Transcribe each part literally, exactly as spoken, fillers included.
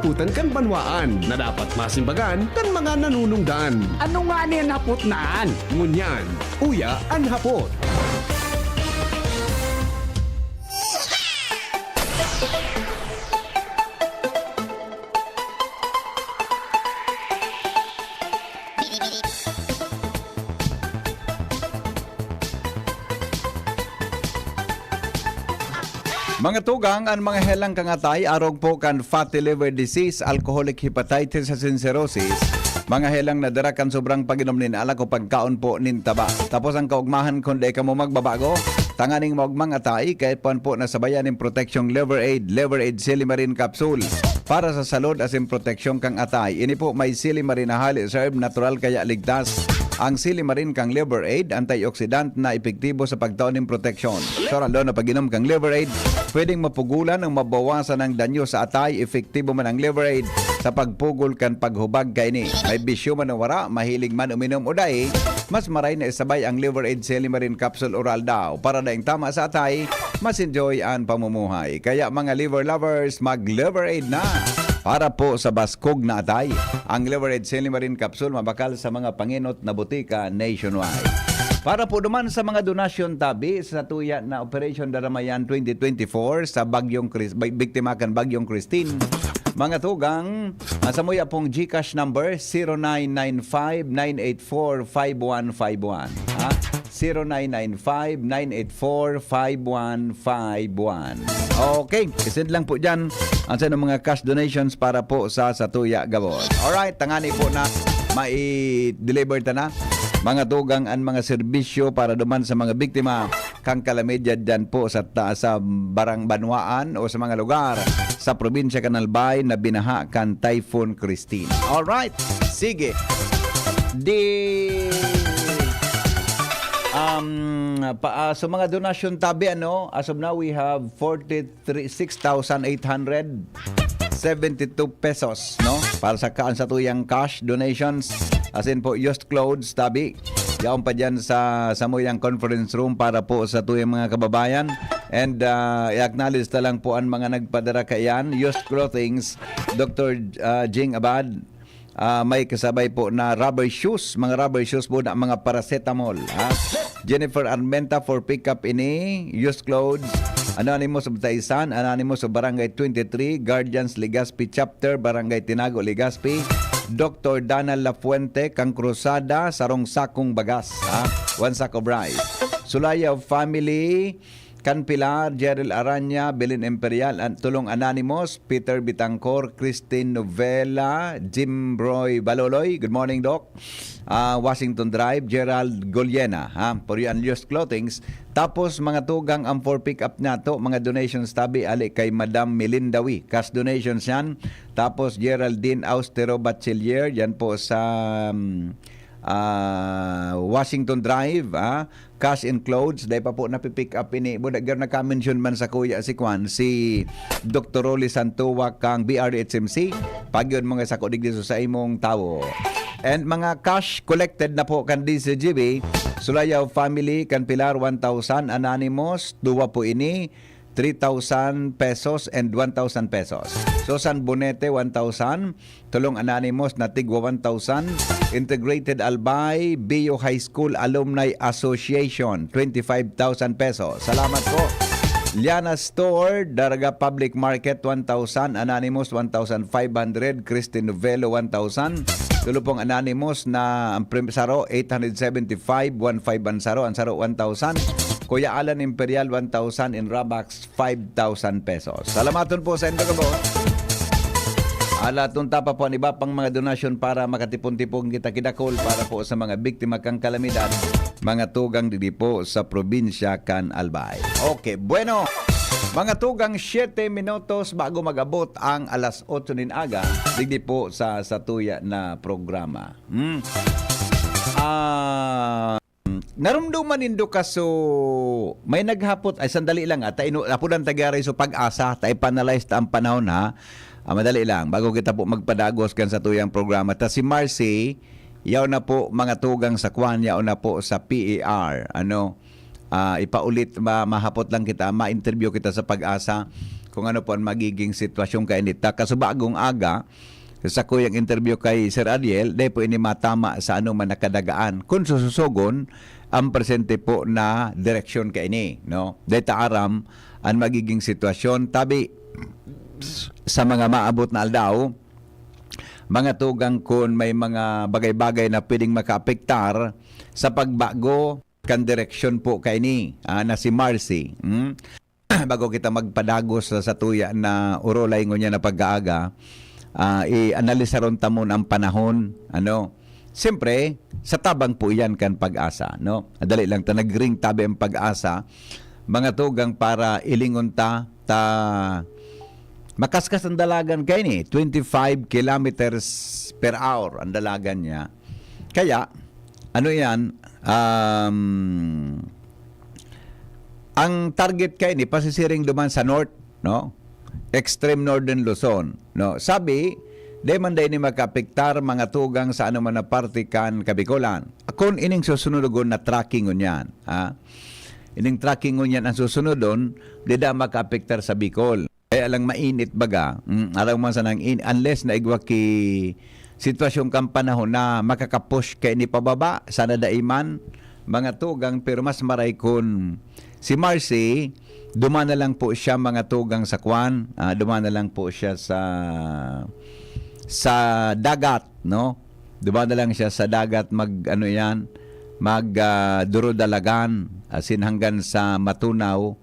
Utan kan banwaan na dapat masimbagan kan mga nanunungdan. Ano nga ni an hapot na an? Ngunyan, uya an hapot. Mga tugang, an mga helang kan atay, arog po kan fatty liver disease, alcoholic hepatitis asin cirrhosis, mga helang na dara kan sobrang pag-inom nin alak o pagkaon po nin taba. Tapos an kaugmahan, kun dai kamo magbabago, tanganing maogmang atay, kaipuhan po na sabayan nin proteksyong Liver Aid, Liver Aid Silimarin Capsule. Para sa salud asin proteksyon kan atay, ini po may Silimarin na highly reserve, natural kaya ligtas. Ang Silimarin kan Liver Aid, antioxidant na epektibo sa pagtao nin proteksyon. Sa oraldaw na pag-inom kan Liver Aid, pwedeng mapugulan o mabawasan ang danyo sa atay. Epektibo man ang Liver Aid sa pagpugol kan paghubag kaini. May bisyo man o wara, mahilig man uminom o dai, mas maray na isabay ang Liver Aid Silimarin Capsule Oraldaw. Para daing tama sa atay, mas enjoy an pamumuhay. Kaya, mga liver lovers, mag-Liver Aid na! Para po sa baskog na atay, ang Liver Aid Silimarin Capsule mabakal sa mga pangenot na botika nationwide. Para po naman sa mga donasyon tabi sa tuya na Operation Daramayan twenty twenty-four sa Bagyong Chris-, bi-, biktima kan Bagyong Christine, mga tugang, ah, samuya pong GCash number, zero nine nine five nine eight four five one five one. Ha? Zero nine nine five nine eight four five one five one. Okay, isend lang po dyan ang sa mga cash donations para po sa satuya gabos. Alright, tangani po na mai-deliver ta na, mga tugang, an mga serbisyo para duman sa mga biktima kan kalamidad dyan po sa ta-, sa barang banwaan o sa mga lugar sa probinsya kan Albay na binaha kan Typhoon Christine. Alright, sige. Di, um, pa, ah, so mga donasyon tabi, ano, as of now, we have forty-three, six thousand eight hundred seventy-two pesos, no? Para sa kaan sa tuyang cash donations, as in po, used clothes, tabi. Yaon pa dyan sa samuyang conference room para po sa tuyang mga kababayan. And, ah, i-acknowledge ta lang po an mga nagpadara kaiyan. Used clothings, Doctor, ah, Jing Abad. Ah, may kasabay po na rubber shoes, mga rubber shoes po na mga paracetamol, ha? Jennifer Armenta for pickup ini, used clothes, Anonymous of Taisan, Anonymous of Barangay twenty-three, Guardians Legazpi Chapter, Barangay Tinago, Legazpi, Doctor Dana Lafuente, Kang Cruzada, sarong sakong bagas, ha? One sack of rice. Sulaya of Family, Kan Pilar, Jeril Araña, Belen Imperial, an-, Tulong Anonymous, Peter Bitangcor, Christine Novela, Jim Roy Baloloy, good morning, Doc. Ah, Washington Drive, Gerald Goliena, ha, for your unused clothings. Tapos, mga tugang, ang for pick up nato, mga donations tabi, ali kay Madam Melinda Wee. Cash donations yan. Tapos, Geraldine Austero Bachelier, yan po sa, um, ah, Washington Drive, ah. Cash and clothes, dai pa po napipick up ini. Buda, gar nagka-mention man sa kuya si Kwan, si Doctor Rolly Santuwa kang B R H M C. Pagyon mga sako digdi sa imong tawo. And mga cash collected na po kan D C G B, Sulayaw family, kan Pilar, one thousand, Anonymous, duwa po ini, three thousand pesos and one thousand pesos. Susan Bonete, one thousand, Tulong Anonymous na tigwa one thousand, Integrated Albay, Bio High School Alumni Association, twenty-five thousand pesos. Salamat po. Liana Store, Daraga Public Market, one thousand, Anonymous, one thousand five hundred, Christine Novelo, one thousand. Tulo pong Anonymous na ang prim-, saro, eight hundred seventy-five, one five ang saro, ang saro, one thousand. Kuya Alan Imperial, one thousand, in Rabax, five thousand pesos. Salamaton po sa indo gabos. Ala, tunta pa po an iba pang mga donasyon para makatipon-tipon kita kidakol para po sa mga biktima kan kalamidad, mga tugang digdi po sa probinsya kan Albay. Okay, bueno. Mga tugang, siyete minutos bago mag-abot ang alas otso nin aga, digdi po sa satuya na programa. Hmm. Ah, Narumduman nindo kaso may naghapot, ay, sandali lang, ah, ta ino-, apodan ta gyaray so Pag-asa, ta i-finalize ta ang panahon, ha? Ah, madali lang, bago kita po magpadagos kan satuyang programa. Ta si Marcy, yaw na po mga tugang sa kwan, yaw na po sa P A R, ano? Ah, ipaulit, ma-, mahapot lang kita, ma-interview kita sa Pag-asa. kung ano po ang magiging sitwasyon kaini. Ta kasubagong aga, sa kuyang interview kay Sir Ariel, dai po ini matama sa anoman na kadagaan. Kung sususogon, ang presente po na direksyon kaini, no? Dai ta aram ang magiging sitwasyon. Tabi, sa mga maabot na aldaw, mga tugang, kun may mga bagay-bagay na pwedeng makaapektar sa pagbago kan direksyon po kaini, ah, na si Marcy. Hmm? Bago kita magpadagos sa satuya na orolay ngunyan na pag-aaga, ah, i-analisaron ta muna ang panahon, ano. Siyempre, sa tabang po iyan kan pag-asa, no? Dali lang ta nagring tabi ang pag-asa, mga tugang, para ilingon ta, ta makaskas ang dalagan kaini, twenty-five kilometers per hour ang dalagan niya. Kaya, ano yan, um, ang target kaini, pasisiring duman sa north, no? Extreme Northern Luzon, no? Sabi, di man dai ini makaapektar mga tugang sa anoman na parte kan Kabikolan. Kun ining susunudogon na tracking ngunyan, ha? Ining tracking ngunyan ang susunodon, di da makaapektar sa Bicol. Kaya lang mainit baga. Mm, araw man sanang in, unless na igwa ki sitwasyon kan panahon na makakapush kaini pababa, sana dai man, mga tugang, pero mas maray kun si Marcy, duman na lang po siya, mga tugang, sa kwan, ah, duman na lang po siya sa, sa dagat, no? Duman na lang siya sa dagat, mag, ano yan, mag, ah, durudalagan, asin hanggang sa matunaw,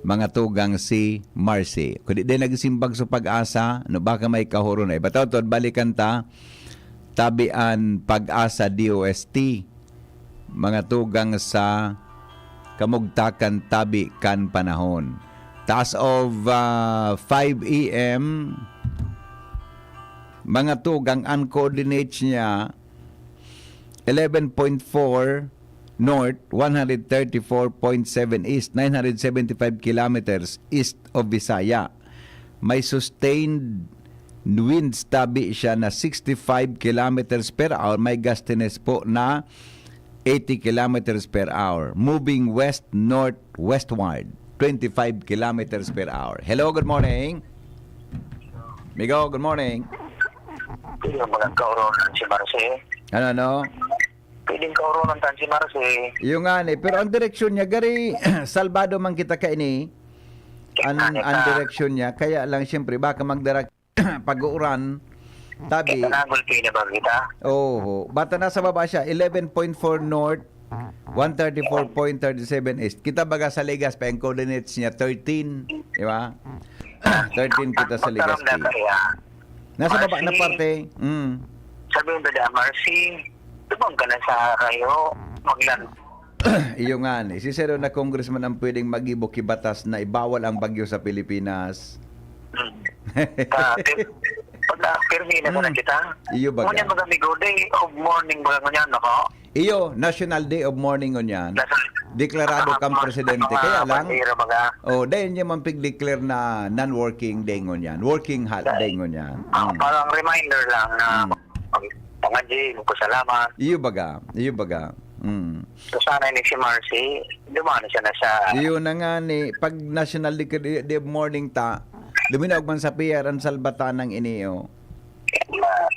mga tugang, si Marcy. Kundi din nagsimbag sa pag-asa, no, baka may kahuro na iba. Tawad, balikan ta, tabi an pag-asa D O S T, mga tugang, sa kamugtakan tabi kan panahon. Taas of, ah, five A M, mga tugang, ang coordinates niya, eleven point four north, one hundred thirty-four point seven east, nine hundred seventy-five kilometers east of Visaya. May sustained winds tabi siya na sixty-five kilometers per hour, may gustiness po na eighty kilometers per hour, moving west-northwestward, twenty-five kilometers per hour. Hello, good morning. Migo, good morning. Pwede ba magkauronan si Marcy? Ano, ano? Pwedeng kauronan tan si Marcy. Iyo nga ni, pero ang direksyon niya, gari, salbado man kita kaini. An, Kita, an kita. direksyon niya, kaya lang siyempre, baka magdara pag-uuran, tabi. Kita na, gulpi na ba kita? Oo. Bata nasa baba siya, eleven point four north, one thirty-four point thirty-seven east. Kita baga sa Legazpi, ang coordinates niya, thirteen. Di ba? thirteen kita sa Legazpi. Magkaroon na kaya. Nasa baba na Marcy. Parte. Mm. Sabi mo ba, Marcy, tumang ka na sa kayo, maglan. Iyo nga ni. Si Sero na congressman ang pwedeng mag-ibo ki batas na ibawal ang bagyo sa Pilipinas. Ah, pir- pag pirmi na sana Hmm. kita. Iyo baga. Ngunyan, mga amigo, day of mourning ba ngunyan, nako? Iyo, National Day of Mourning ngunyan. Nasa- Deklarado kang mga- presidente. mga Kaya lang, bandera, mga oh, dahil niya man pig-declare na non-working day ngunyan. Working holiday ngunyan. Ah, Mm. parang reminder lang na Mm. mag- pangadji, magpasalamat. Iyo baga. Iyo baga. Mm. So sana ni si Marcy, dumano siya na sa Iyo na nga ni, pag National Day, Day of Mourning ta, luminaog man sa P R ang salbatanang ini, oh.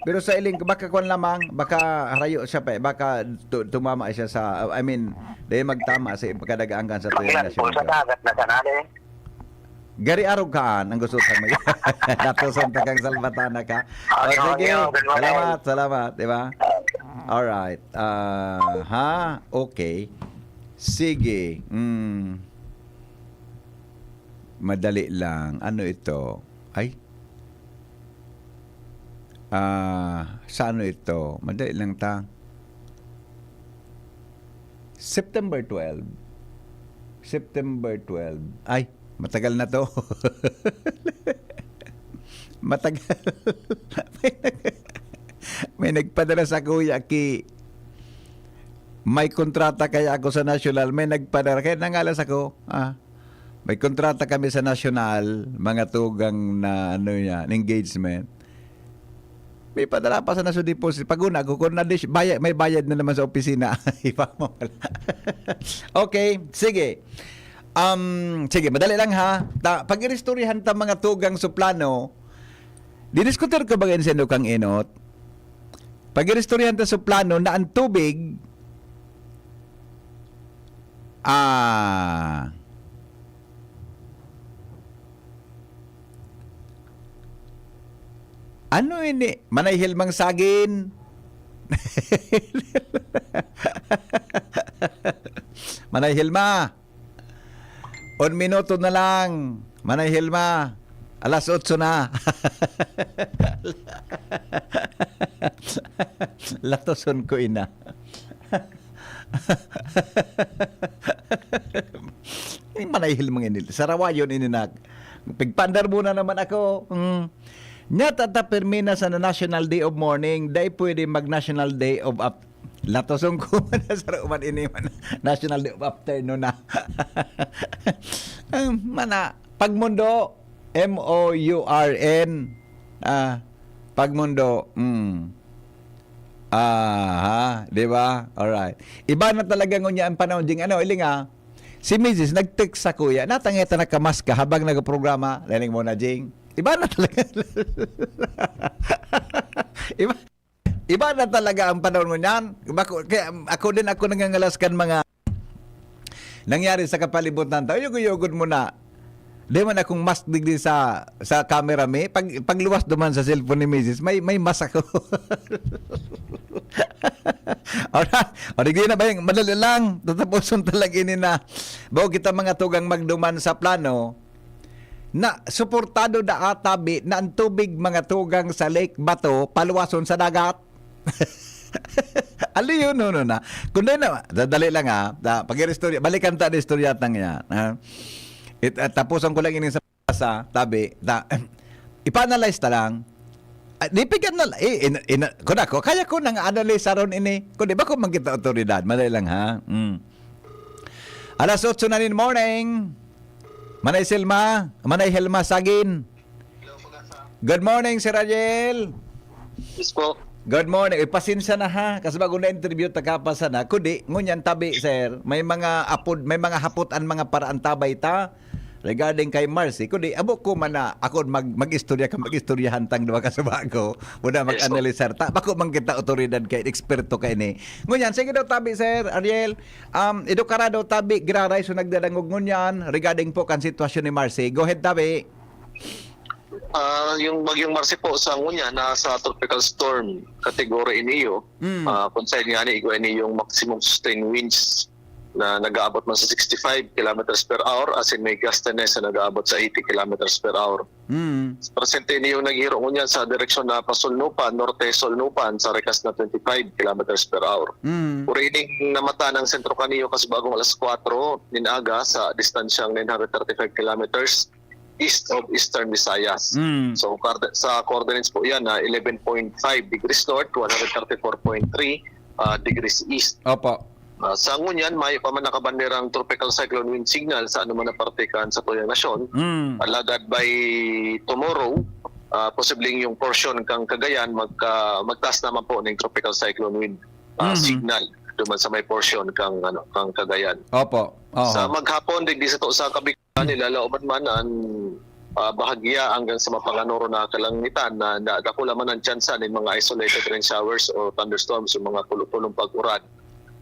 Pero sa iling, baka kwan lamang, baka harayo siya pa, eh, baka tu- tumama siya sa, I mean, dahil magtama sa ipagkadagaan kan sa tuyo Maglan po sa nasyonal. Dagat na sana, eh. Gari arog kaan ang gusto sa mga. Natusan ta kang salbatana ka. O, Okay, sige. okay, good morning. Salamat, salamat, di ba? Alright. Ah, ha? Okay. Sige. Mm. Madali lang. Ano ito? Ay. Ah, sa ano ito? Madali lang ta. September twelve. September twelve. Ay, matagal na to. Matagal. May nag- may nagpadala sa kuya ki may kontrata kaya ako sa National, may nagpadala. Kaya nangalas ako, ah, may kontrata kami sa National, mga tugang na, ano yan, engagement. May padala pa sa National Deposit. Pag una, ako, kung na bayad, may bayad na naman sa opisina. Iba mo pala. Okay, sige. Um, sige, madali lang ha. Ta, pag-iristoryahan ta mga tugang suplano, didiskutir ko ba yan sa inyo kang inot? Pag-iristoryahan ta suplano na ang tubig, ah, ano ini? Manay Hilmang Sagin. Manay Hilma. Un minuto na lang. Manay Hilma. Alas otso na. Latoson ko ina. Manay Hilmang ini. Sarawayon ini nag. Pigpandar muna naman ako. Mm. Nya tata permi na sa National Day of Mourning, dai pwede mag National Day of Ap-, latosong ko man na sa Roman ini man. National Day of Afternoon na. Ang mana, Pagmundo, M O U R N. Ah, Pagmundo. Mm. Aha, di ba? Alright. Iba na talaga ngunyan ang panahon, Jing. Ano, iling ah? Si Misis nag-text sa kuya, "Natangeta na ka maska habang nagprograma." Laning mo na, Jing. Iba na talaga. Iba, iba na talaga ang panahon ngunyan. Bako, kaya ako din, ako nangangalas kan mga nangyari sa kapalibutan ta. Uyog-uyogod mo na. Di man akong mask digdi sa, sa camera mi. Pag, pagluwas duman sa cellphone ni Misis, may, may mask ako. Ora, o, digdi na ba yung madali lang? Tatapuson talaga ini na. Bago kita mga tugang magduman sa plano, na suportado da atabi na ang tubig mga tugang sa Lake Bato paluwason sa dagat. Ali yun, no, no, na. Kundi na, dadali lang ha. Da, pag-iristorya, balikan ta ang istorya tang yan. Ha? It, ah, tapusan ko lang ini sa, sa tabi. Da, ipa-analyze ta lang. Ah, di pigan na lang. Eh, in, in, ko na ko, kaya ko nang analyze aron ini. Kundi ba ko magkita otoridad? Madali lang ha. Mm. Alas otso na nin morning. Manay Selma, Manay Helma Sagin. Good morning, Sir Ariel. Yes po. Good morning. Uy, pasensya na ha, kasi bago na interview, tagapasa na. Kundi, ngunyan tabi, sir, may mga apod, may mga hapot an mga paraantabay ta regarding kay Marcy. Kundi, abo ko man na ako mag, mag-istorya ka, mag-istoryahan tang duwa ka sa bago. Muna mag-analisar ta. Bako man kita otoridad kay eksperto kay ni. Ngunyan, sige daw tabi, sir Ariel. Um, edukara daw tabi, giraray so nagdadangog ngunyan regarding po kan sitwasyon ni Marcy. Go ahead, tabi. Ah, yung bagyong Marcy po sa ngunyan nasa tropical storm category iniyo. Mm. Ah, kung sa inyo ani igwa ini yung maximum sustained winds na nag-aabot man sa sixty-five kilometers per hour, as in may gustiness na nag-aabot sa eighty kilometers per hour. Mm. Presente ini yung naghiro ngunyan sa direksyon na pasulnupan, norte sulnupan, sa rikas na twenty-five kilometers per hour. Mm. Urining namata ng sentro kaniyo kasubagong alas kwatro nin aga sa distansyang nine hundred thirty-five kilometers east of Eastern Visayas. Mm. So, coord- sa coordinates po yan na eleven point five degrees north, one hundred thirty-four point three ah, degrees east. Opo. Ah, sa ngunyan, mayo pa man nakabanderang tropical cyclone wind signal sa anuman na parte kan satuyang nasyon. Mm. Alagad by tomorrow, ah, posibleng yung portion kang Cagayan magka, magtaas naman po ng tropical cyclone wind ah, Mhm. signal duman sa may portion kang ano kang Cagayan. Opo. Oho. Sa maghapon, digdi sa to sa Kabigulan, nilalaoman man ang ah, bahagya hanggang sa mapanganoro na kalangitan na, na dakula man ang tsansa nin mga isolated rain showers o thunderstorms o mga pulo-pulong pag-uran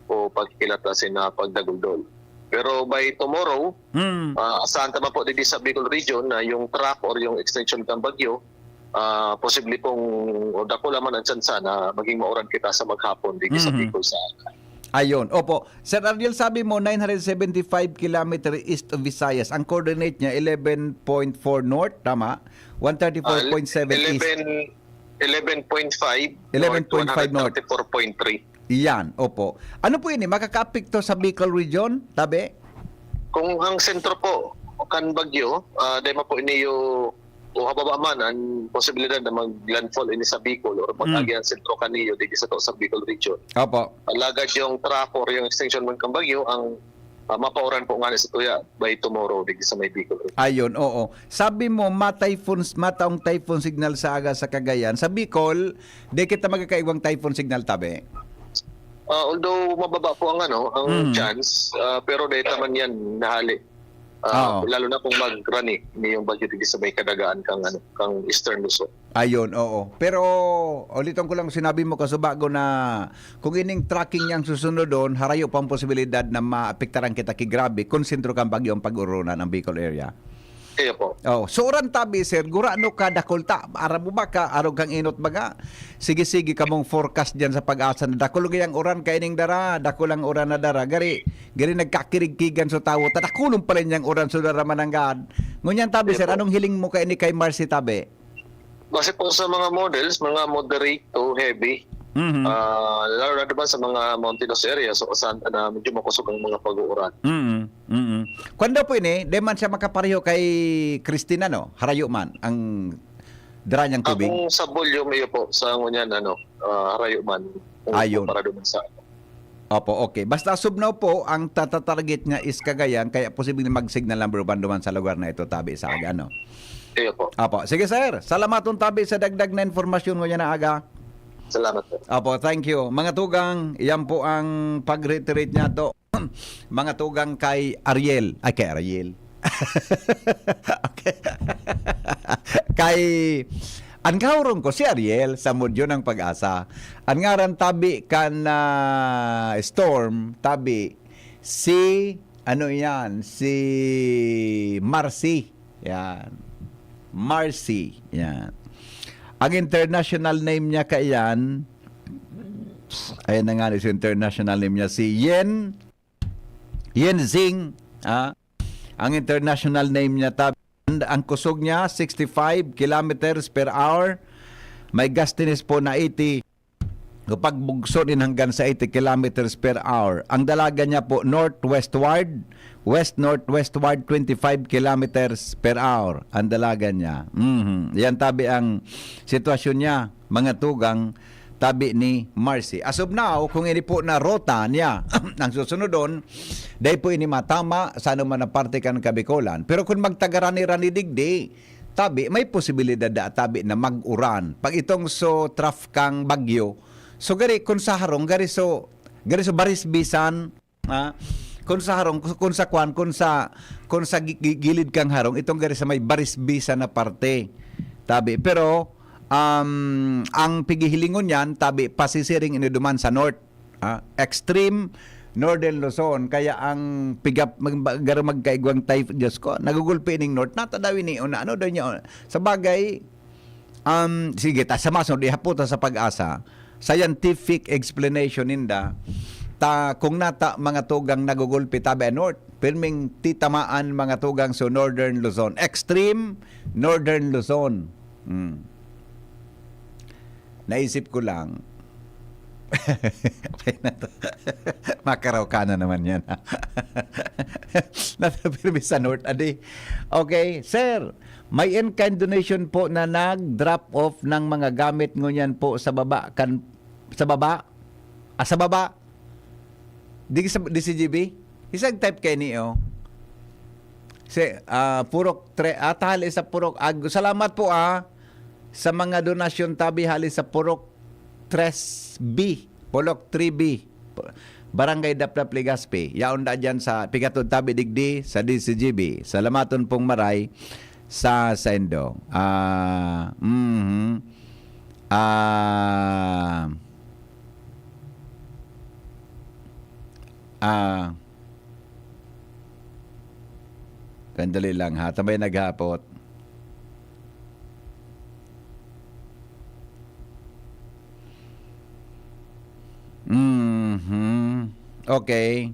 o pagkikilat asin na pagdaguldol. Pero by tomorrow, Mm. ah, asahan ta man po digdi sa Bicol region na yung track or yung extension ng bagyo, ah, posible pong o dakula man ang tsansa na maging mauran kita sa maghapon digdi sa Mhm. Bicol sa Ayun. Opo. Sir Ariel, sabi mo, nine hundred seventy-five kilometer east of Visayas. Ang coordinate niya, eleven point four north, tama? Ah, one thirty-four point seven east. eleven, eleven point five Eleven point five north. Thirty-four point three. Iyan, opo. Ano po ini? Makakaapekto sa Bicol region, tabi? Kung ang sentro po kan bagyo, ah, dema po ini yung o hababa man ang posibilidad na mag-landfall ini sa Bicol or mag-agi ang sentro kaniyo digdi sa to sa Bicol region. Opo. Alagad yung track or yung extension man kan bagyo ang ah, mapauran po nga sa tuya by tomorrow digdi sa may Bicol region. Ayun, oo. Sabi mo, ma-typhoon, mataong typhoon signal sa aga sa Cagayan. Sa Bicol, di kita magkakaigwang typhoon signal, tabi? Ah, although mababa po ang ano, ang Mm. chance, ah, pero data man yan nahali. Ah, Oo. lalo na kung magrani ni yung bagyo dito sa may kadagaan kang, ano, kang Eastern Luzon. Ayun, oo. Pero ulitin ko lang sinabi mo kasubago na kung ining tracking niyang susunodon, harayo pa ang posibilidad na maapektaran kita ki grabe kung sentro kang bagyo ang pag-urunan ang Bicol area. Kaya po. Oh, so uran tabi, sir, gurano ka dakul ta, aram mo ba ka, arog kang inot baga? Sige-sige kamong forecast diyan sa pag-asa na dakul gayang uran kaining dara, dakul ang uran na dara. Gari, gari nagkakirigkigan sa tawo, ta dakulon pala niyang uran sa dara mananggad. Ngunyan tabi, Yes, sir, po. Anong hiling mo kaini kay Marcy tabi? Base po sa mga models, mga moderate to heavy. Mhm. Ah, lalo na naman sa mga mountainous areas, so saan na medyo makusog ang mga pag-uuran. Mm, mm. Kwan daw po ini, di man siya makapareho kay Christine, ano? Harayo man ang dara niyang Ah, tubig. kung sa volume, iyo po, sa ngunyan, ano, ah, harayo man. Kung Ayun. kumpara doon sa Opo, okay. Basta Sugno po ang tatatarget niya is Cagayan, kaya posibleng mag-signal number one duman sa lugar na ito, tabi sa aga, ano? Iyo po. Opo. Sige, sir. Salamaton tabi sa dagdag na informasyon ngunyan na aga. Salamat po. Opo, thank you. Mga tugang, yan po ang pag-reiterate niya to. Mga tugang kay Ariel. Ay, kay Ariel. Okay. Kay, ang kahurong ko, si Ariel, sa Mudyo ng Pag-asa. Ang ngaran tabi kan, ah, storm, tabi, si, ano yan, si Marcy. Yan. Marcy. Yan. Ang international name niya kaiyan, ayan na nga, is international name niya, si Yen, Yen Zing. Ah, ang international name niya, tab-, ang kusog niya, sixty-five kilometers per hour. May gustiness po na eighty. Kapag bugso din hanggang sa eighty kilometers per hour. Ang dalagan niya po, northwestward, west-northwestward, twenty-five kilometers per hour. Ang dalagan niya. Mhm. Yan tabi ang sitwasyon niya, mga tugang, tabi ni Marcy. As of now, kung ini po na rota niya, ang susunodon, dahil po ini matama sa anuman na parte kan Kabikolan. Pero kung magtagarani-rani digdi, tabi, may posibilidad da tabi na mag-uran. Pag itong so trough kang bagyo, so gari, kung sa harong, gari so, gari so barisbisan, ha? Kung sa harong, kung sa kwan, kung sa, kung sa gi-, gi-, gilid kang harong, itong gari sa may barisbisan na parte. Tabi. Pero, um, ang pigihilingon niyan, tabi, pasisiring ini duman sa north. Ah, extreme northern Luzon. Kaya ang pigap, mag-, mag-, garo magkaigwang type, Diyos ko, nagugulpi ning north. Nata daw ini, una, ano daw niya, sa bagay, um, sige, ta, sa masunod, ihaputa sa Pag-asa, scientific explanation ninda, ta, kung nata mga tugang nagugulpi, tabi ang north, pirming titamaan mga tugang sa northern Luzon. Extreme northern Luzon. Hmm. Naisip ko lang, okay na to. Makaraw ka na naman yan, ha? Nasa pirmi sa North, adi. Okay, sir, may in-kind donation po na nag-drop off ng mga gamit ngunyan po sa baba, kan, sa baba? Ah, sa baba? Di sa, di si G B? Isang type kayo niyo. Si, ah, Purok tre-, ah, hali sa Purok Ag-, salamat po, ah, sa mga donasyon tabi hali sa Purok tres B, Purok three B, Barangay Daplap, Legazpi. Yaon da dyan sa pikatod tabi digdi sa D C G B. Salamaton pong maray sa sendo. Ah, mhm. Ah, ah, sandali lang ha. Tambay naghapot. Mhm. Okay.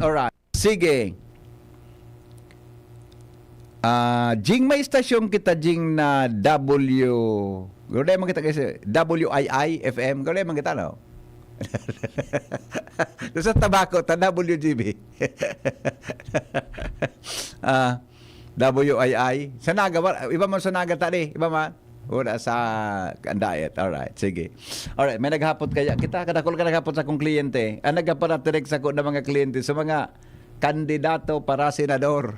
Alright. Sige. Ah, jing may istasyon kita jing na W, gulay man kita kasi W I I F M, gulay man kita, no? Sa tabako, ta W G B. Ah, W I I. Sa Naga, wa-, iba man sa Naga tadi, iba man. Wala sa Candayat. Alright, sige. Alright, may naghapot kaya kita. Kadakol ka naghapot sa akong kliyente. Ang nagpapatirek sa ko ng mga kliyente, sa mga kandidato para senador.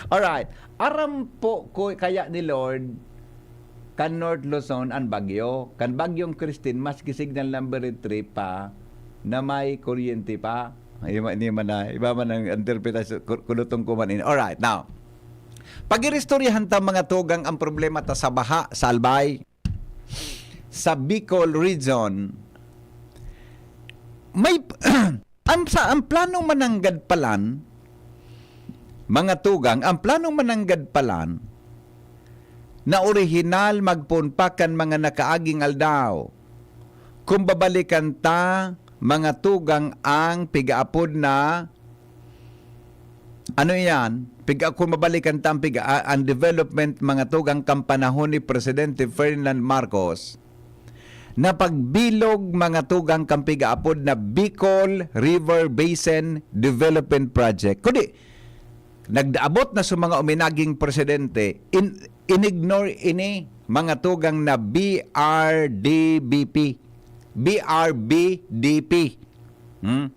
Alright. Aram po ko kaya ni Lord, kan North Luzon ang bagyo. Kan bagyong Christine, maski signal number three pa, na may kuryente pa. Iba, ini man na, iba man ang interpretasyon, ku-, kulutong ko man ini. Alright, now, pag-iristoryahan ta, mga tugang, ang problema ta sa baha sa Albay, sa Bicol region, may, ang, sa, ang planong mananggad palan, mga tugang, ang planong mananggad palan na orihinal magpoon pa kan mga nakaaging aldaw. Kung babalikan ta, mga tugang, ang pigaapod na, ano iyan? Piga-, kung babalikan ta ang piga-, a-, ang development, mga tugang, kan panahon ni Presidente Ferdinand Marcos, na pagbilog, mga tugang, kan pigaapod na Bicol River Basin Development Project. Kundi, nagdaabot na sa mga uminaging presidente, in-, inignore ini, mga tugang, na B R D B P. B R B D P. Hmm?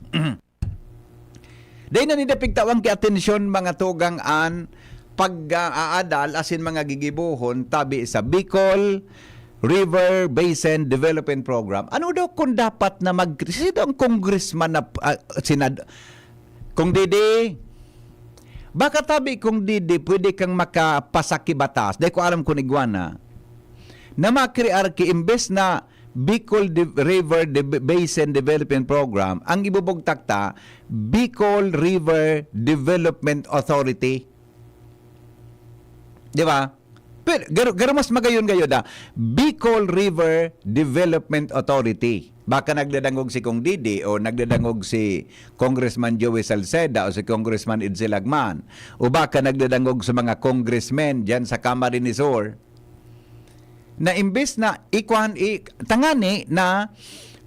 Dai na ninda pigtawan ki atensyon, mga tugang, an pag-aadal asin mga gigibohon tabi sa Bicol River Basin Development Program. Ano daw kung dapat na mag-, sino ang congressman na, ah, sinad-, kung Didi, baka tabi kung Didi, pwede kang makapasakibatas. Dai ko alam kung igwa na. Na makrear ki, imbes na Bicol De-, River De-, Basin Development Program, ang ibubugtak ta, Bicol River Development Authority. Di ba? Pero, garo, garo mas magayon gayo da, Bicol River Development Authority. Baka nagdadangog si Kong Didi o nagdadangog si Congressman Joey Salceda o si Congressman Edsel Lagman. O baka nagdadangog sa mga congressmen dyan sa Camarines Sur. Na imbes na ikuan, i-, tangani na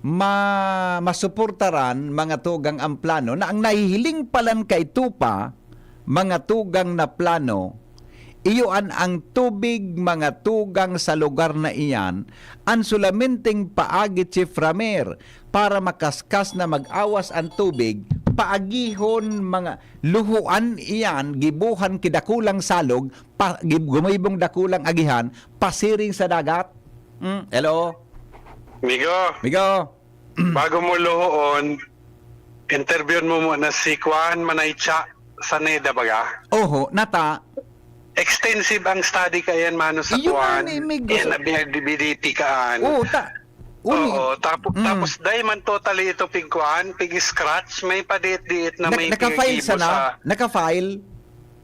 ma-, masuportaran, mga tugang, ang plano, na ang nahihiling palan kaito pa, mga tugang, na plano, iyo an ang tubig, mga tugang, sa lugar na iyan, an solamenteng paagi, Chief Ramir, para makaskas na mag-awas an tubig, paagihon, mga luhoan iyan, gibohan ki dakulang salog, pa-, gi-, gumibong dakulang agihan, pasiring sa dagat. Hmm, hello? Migo, Migo. Bago mo luhoon, interviewon mo muna si Kuan Manaycha sa neda, baga. Oho, nata. Extensive ang study kaiyan, mano, sa Iyo nga Kuan. Ni, Migo. Yan, na B R D B D P kaan. Oo, ta-, uni-, Oo, tapo-, Mm. tapos dai man totally ito pig-kuan, pig-scratch, may padiit-diit na Nag-, may naka-file piggibo sana? sa Naka-file?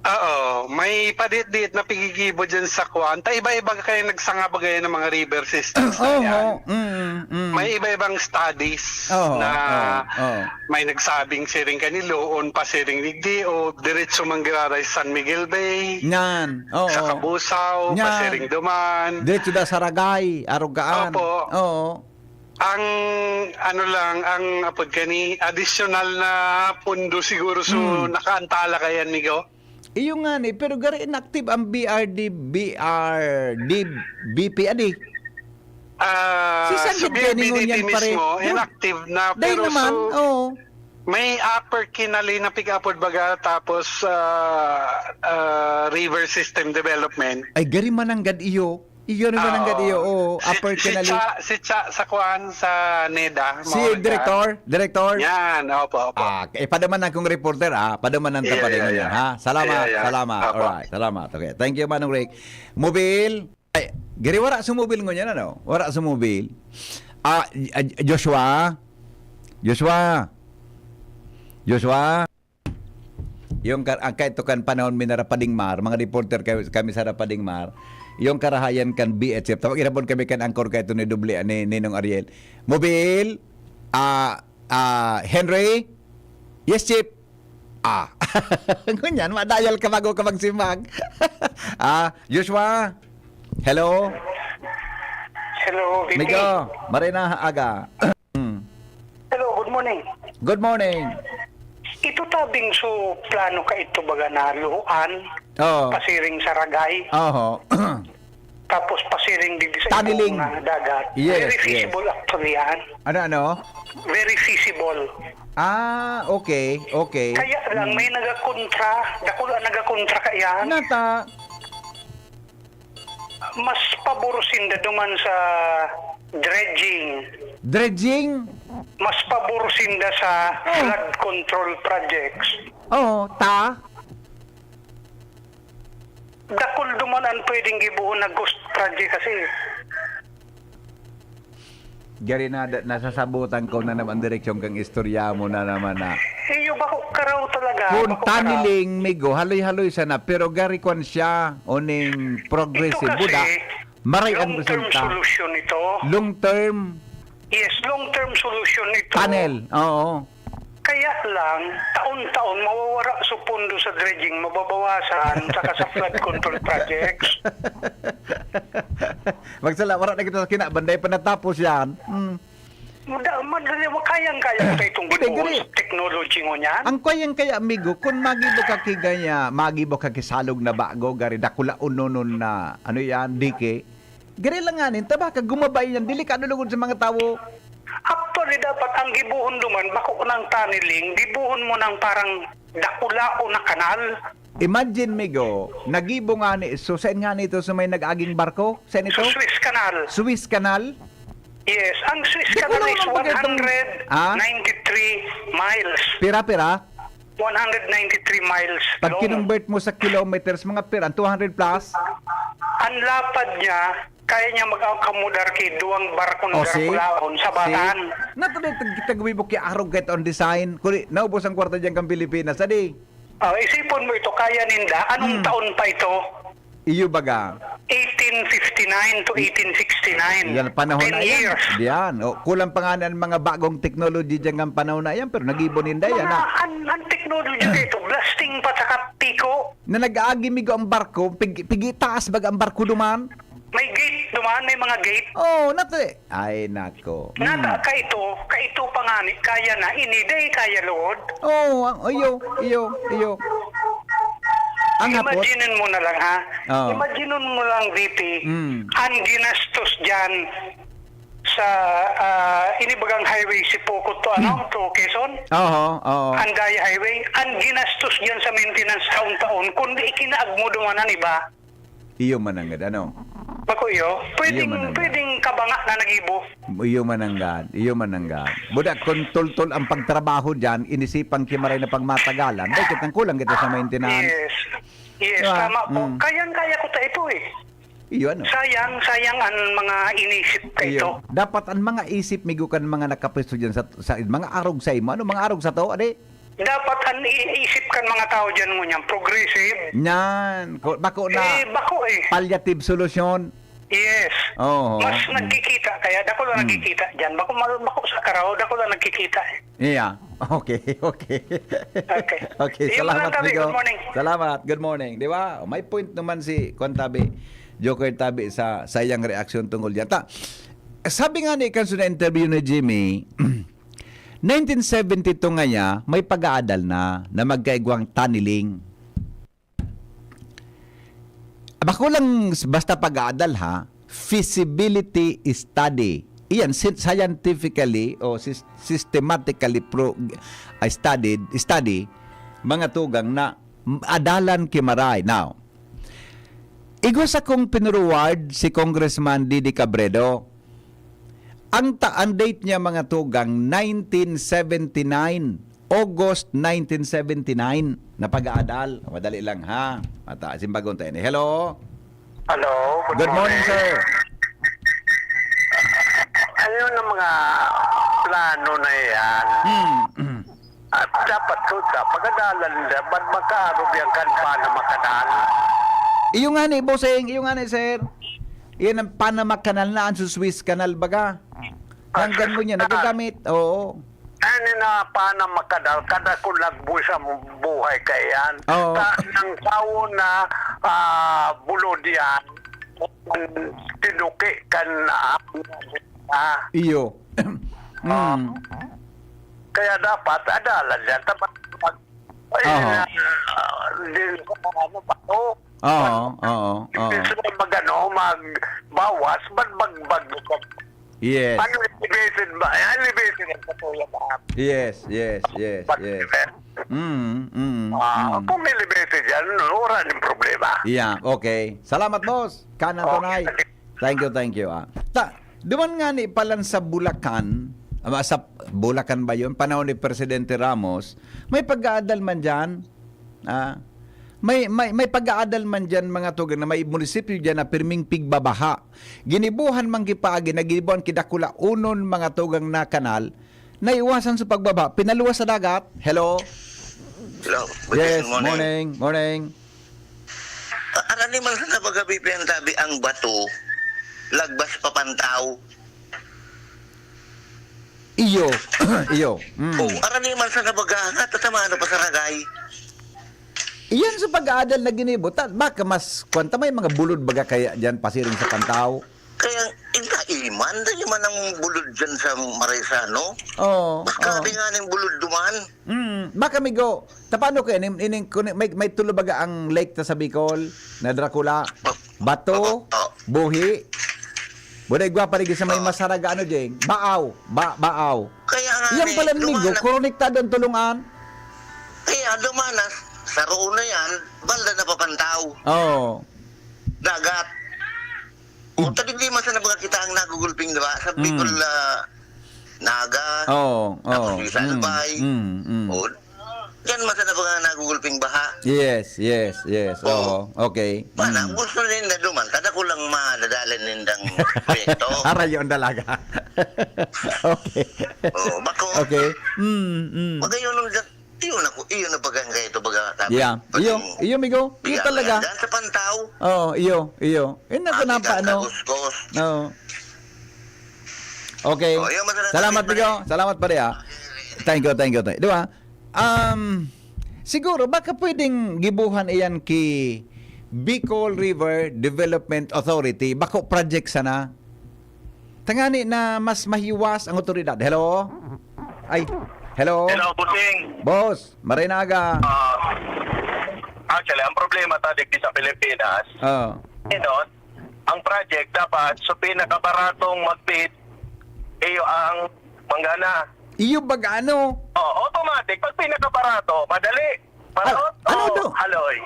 Oo, may padiit-diit na pigigibo dyan sa kuan. Ta iba-iba kayo nagsanga bagay ng mga river systems na Oho, yan. mm, mm. May iba-ibang studies Oo, na oo, oo. may nagsabing siring kaniloon, pasiring digdi, o diretso manggiraray sa San Miguel Bay, Nyan, oo. sa Cabusao, Nyan. pasiring duman. Diretso da sa Ragay, Arugaan. Opo. Oo. Ang, ano lang, ang apod kani, additional na pundo siguro, so, Hmm. nakaantala kayan, Migo? Iyo nga ni, pero gari inactive ang B R D, B R D, B P, adi. Ah, Si San sa Gid kaya ningon B R D P yan, pare. mismo, Yun. inactive na, Dahil pero naman, so, oo. may upper Kinali na pig-apod baga, tapos, ah, ah, river system development. Ay, gari mananggad iyo. Iyo naman ang Oo. gadiyo, oo, Si, upper si Kinali. Cha, si Cha sa kuan, sa neda, Si mga Direktor? Direktor? Yan, opo, opo. Ah, eh, padaman na kong reporter, ah. Padaman na Yeah, taparingon yeah, yan, yeah. ha? Salamat, Yeah, yeah. salamat. Opo. Alright, salamat. Okay, thank you, Manong Rick. Mobil? Ay, giri wara sa mobil ngunyan, ano? Wara sa mobil. Ah, ah, Joshua? Joshua? Joshua? Yung kar-, ang kaito kan panahon mi na Rapadingmar, mga reporter kami, kami sa Rapadingmar, yung karahayan kan B H F. Tawag irapon kami kan anchor kaito ni Doble, ni Ninong Ariel. Mobil, ah, ah, Henry? Yes, Chief. Ah. Ngunyan, madayal ka bago ka magsimbag. Ah, Joshua? Hello? Hello, V P. Migo, marhay na aga. Hmm. Hello, good morning. Good morning. Ito tabing so plano ka ito baga na luhoan, Oo. pasiring sa Ragay, Oho. tapos pasiring digdi sa Tunneling. ibong na dagat. Yes, Very yes. feasible actually yan. Ano, ano? Very feasible. Ah, okay, okay. Kaya lang may nagakontra, dakul ang nagakontra kaya. Nata. Mas pabor sinda duman sa dredging. Dredging? Mas pabor sinda sa Oh. flood control projects. Oo, ta. Dakul duman an pwedeng gibohon na ghost project kasi. Gari na, da- nasasabutan ko na naman direksyon kang istorya mo na naman na. Iyo, bako karaw talaga. Kung bako karaw. Taniling, migo, haloy-haloy sana, pero gari kwan siya, oning Ito progressive, kasi, buda, maray ang long-term resulta. solution ito. Long term, Yes, long-term solution ito. tunnel, oo. Kaya lang, taon-taon, mawawara sa pondo sa dredging, mababawasan, saka sa flood control projects. Magsala, wala na kita sa kinabanday pa natapos yan. Hmm. Madali, kayang-kaya pa itong Hindi, gibuhon gani. Sa technology ngunyan. Ang kwayang kaya, amigo, kung magibo ka kigaya, magibo ka kisalog na bago, gari dakula unonon na, ano yan, dike. Gari lang nga nin, tabaka, gumabay yan, delikado lugod sa mga tawo. Actually, dapat ang gibuhon duman, bako ng tunneling, gibuhon mo ng parang dakula o na kanal. Imagine, migo, nagibo nga ni, so saan nga nito sa may nag-aging barko? Saan ito? Sa Suez Canal. Suez Canal? Yes, ang Suez Di ko Canal lang is mapagkatong- one hundred ninety-three miles. Pira-pira? one hundred ninety-three miles Pag long. Kinonvert mo sa kilometers, mga pira, two hundred plus? Ang lapad niya, kaya niya mag-accommodar kay duwang barko ng O, see? Dakulaon sa See? Batan. Nato na itag-, itagwi mo kaya arog kahit on design. Kuni, naubos ang kwarta dyan kang Pilipinas, adi? Oh, isipon mo ito, kaya ninda. Anong Hmm. taon pa ito? Iyo baga. eighteen fifty-nine to eighteen sixty-nine. Yan, panahon Ten na yan. years. Yan. O, kulang pa nga na ang mga bagong technology dyan ng panahon na yan, pero nag-ibon ninda yan, Mga, ha? an, an technology dito, blasting pa saka piko. Na nag-aagimigo ang barko, pig, pigitaas baga ang barko duman? May gate duman, may mga gate. Oh, nato eh. Ay, nako. Hmm. Nata, kaito, kaito pa nga ni, kaya na, ini, day kaya, Lord. Oh, ang, iyo, iyo, iyo. Ang hapot? Imagine mo na lang, ha? Oo. Imagine mo lang, V P, Mm. ang ginastos dyan sa, ah, inibagang highway si Pocot to, ano, to Quezon? Oo, oo. Andaya Highway, ang ginastos dyan sa maintenance taon-taon, kundi ikinaag mo duman ang iba. Iyo mananggad, ano? Bako iyo, pwedeng, Iyo mananggad. Pwedeng kabanga na nagibo. Iyo mananggad, iyo mananggad. Buda, kung tultol ang pagtrabaho dyan, inisipan kimaray na pagmatagalan, dahil kitang kulang kita sa maintenance. Yes. Yes, Diba? Tama po. Mm. Kayang-kaya ko ta ito eh. Iyo, ano? Sayang, sayang ang mga inisip ka ito. Iyo. Dapat ang mga isip, migo kan mga nakapwesto dyan sa, sa mga arog sa imo. Ano, mga arog sa to, adi? Dapat ang iisip kan mga tao dyan ngunyan, progressive. Yan. Ko- Bako na Eh, bako eh. palliative solution. Yes. Oo. Mas Mm. Nagkikita kaya, dako lang Mm. Nagkikita dyan. Bako, mal- bako sa karaw, dako lang nagkikita eh. Yeah. Okay, okay. Okay. Okay, Yun salamat, lang, Tabi. Migo. Good morning. Salamat. Good morning. Di ba? May point naman si Kwan Tabi. Joker Tabi sa sayang reaksyon tungkol dyan. Ta, sabi nga ni Kanso na interview ni Jimmy, nineteen seventy-two ngaya, may pag-aadal na na magkaigwang tunneling. Bako lang s- basta pag-aadal ha, feasibility study. Iyan, si- scientifically o sys- systematically pro, ah, studied, study, mga tugang na m- adalan kimaray. Now, igwa sa kong pinuruward si Congressman Didi Cabredo. Ang ta ang date niya, mga tugang, nineteen seventy-nine, August nineteen seventy-nine, na pag-aadal. Madali lang, ha? Mata, simbagon tayo ni. Hello? Hello, Good morning, sir. Ano na mga plano na yan? Hmm. At dapat ko sa pagadalan na, ba't magkaarog yan kan pa na makadal? Iyo nga ni, bossing. Iyo nga ni, sir. Iyan ang Panama Canal na, ang Suez Canal, baga. Hanggang mo niya, nagagamit. Oo. Ano na pa na makadal, kada kung nagbuhay sa buhay ka yan. Oo. Ka, ng tao na ah, bulod yan, tinuki kan ah, ah, Iyo. Mm. Kaya dapat, adalan yan. Dapat, ay, Aha. ah, din, ano ba? Oh, Oo, oo, oo. Gusto mo mag, ano, magbawas, ba't mag, mag, mag, Yes. ano, elevated ba? Eh, elevated ang patuloy ba? Yes, yes, yes, Ba't, yes. eh, Mm, mm, Ah, mm. Kung may libete dyan, wala ning problema. Yeah, okay. Salamat, boss. Kanan Okay. tunay. Thank you, thank you. Ah. Ta, duman nga ni palan sa Bulacan, ama, sa Bulacan ba yun? Panahon ni Presidente Ramos, may pag-aadal man dyan. Ah, may, may, may pag-aadal man dyan, mga tugang, na may munisipyo dyan na pirming pigbabaha. Ginibuhan man kipaagi, na ginibuhan kidakula unon mga tugang na kanal, naiwasan sa pagbaba, pinaluwas sa dagat. Hello? Hello. Good Yes, morning. Morning, morning. Arani man sa nabagabi pinantabi ang bato, lagbas papantaw. Iyo. Iyo. Mm. Oh, arani man sa nabaga, nga tatama ano pa sa ragay. Iyan sa pag-aadal na ginibo, ta, baka mas, kwanta may mga bulod baga kaya dyan, pasiring sa pantaw. Kaya, inta iman, dahil man ang bulod dyan sa Marisano. Oo. Mas oo. Grabe nga ning bulod duman. Mm, baka migo, tapano ko ining, ining, kung may, may tulo baga ang lake ta sa Bicol, na Dracula, Bato, Oo. Buhi, Buday Guapa, lagi sa may Oo. Masaraga, ano, Jeng? Baaw, ba, Baaw. Kaya nga, Iyan ni, pala migo, duman na, konektado ang tulungan. Kaya duman na, sa roon na yan, balda na papantaw. Oo. Dagat. O, tadig di man sa nabaga kita ang nagugulping, di ba? Sa Mm. Bicol, ah, Naga, Oo, tapos oo. yung Salbay. Mm, mm, mm. O, yan man sa nabaga ang nagugulping baha. Yes, yes, yes. Oo, Oo. okay. Pana, Mm. gusto ninda duman, kada ko lang madadalan nindang kwento. Arayo ang dalaga. Okay. Oo, bako. Okay. Mm, mm. Magayon nung dyan, iyon ako, iyon na bagang kayo ito, baga, sabi, Yeah. pag Iyo, yung iyo, migo. Iyo biya, talaga. Dyan sa pantaw. Oo, iyo, iyo. Ina ko Sabi na pa, ka, ano? kaguskos. Oo. Okay. Oh, iyo, masarap Salamat, na migo. Salamat, pare, ah. Thank you, thank you, thank you. Di ba? Um, siguro, baka pwedeng gibuhan iyan ki Bicol River Development Authority. Bako project sana. Tangani na mas mahiwas ang otoridad. Hello? Ay, hello? Hello, Busing. Boss, maray na aga. Ah, actually, ang problema ta digdi sa Pilipinas, Oh. you know, ang project dapat sa pinakabaratong mag-bid, iyo ang manggana. Iyo baga ano? Oh, automatic. Pag pinakabarato, madali. Parot Ano o to? Haloy.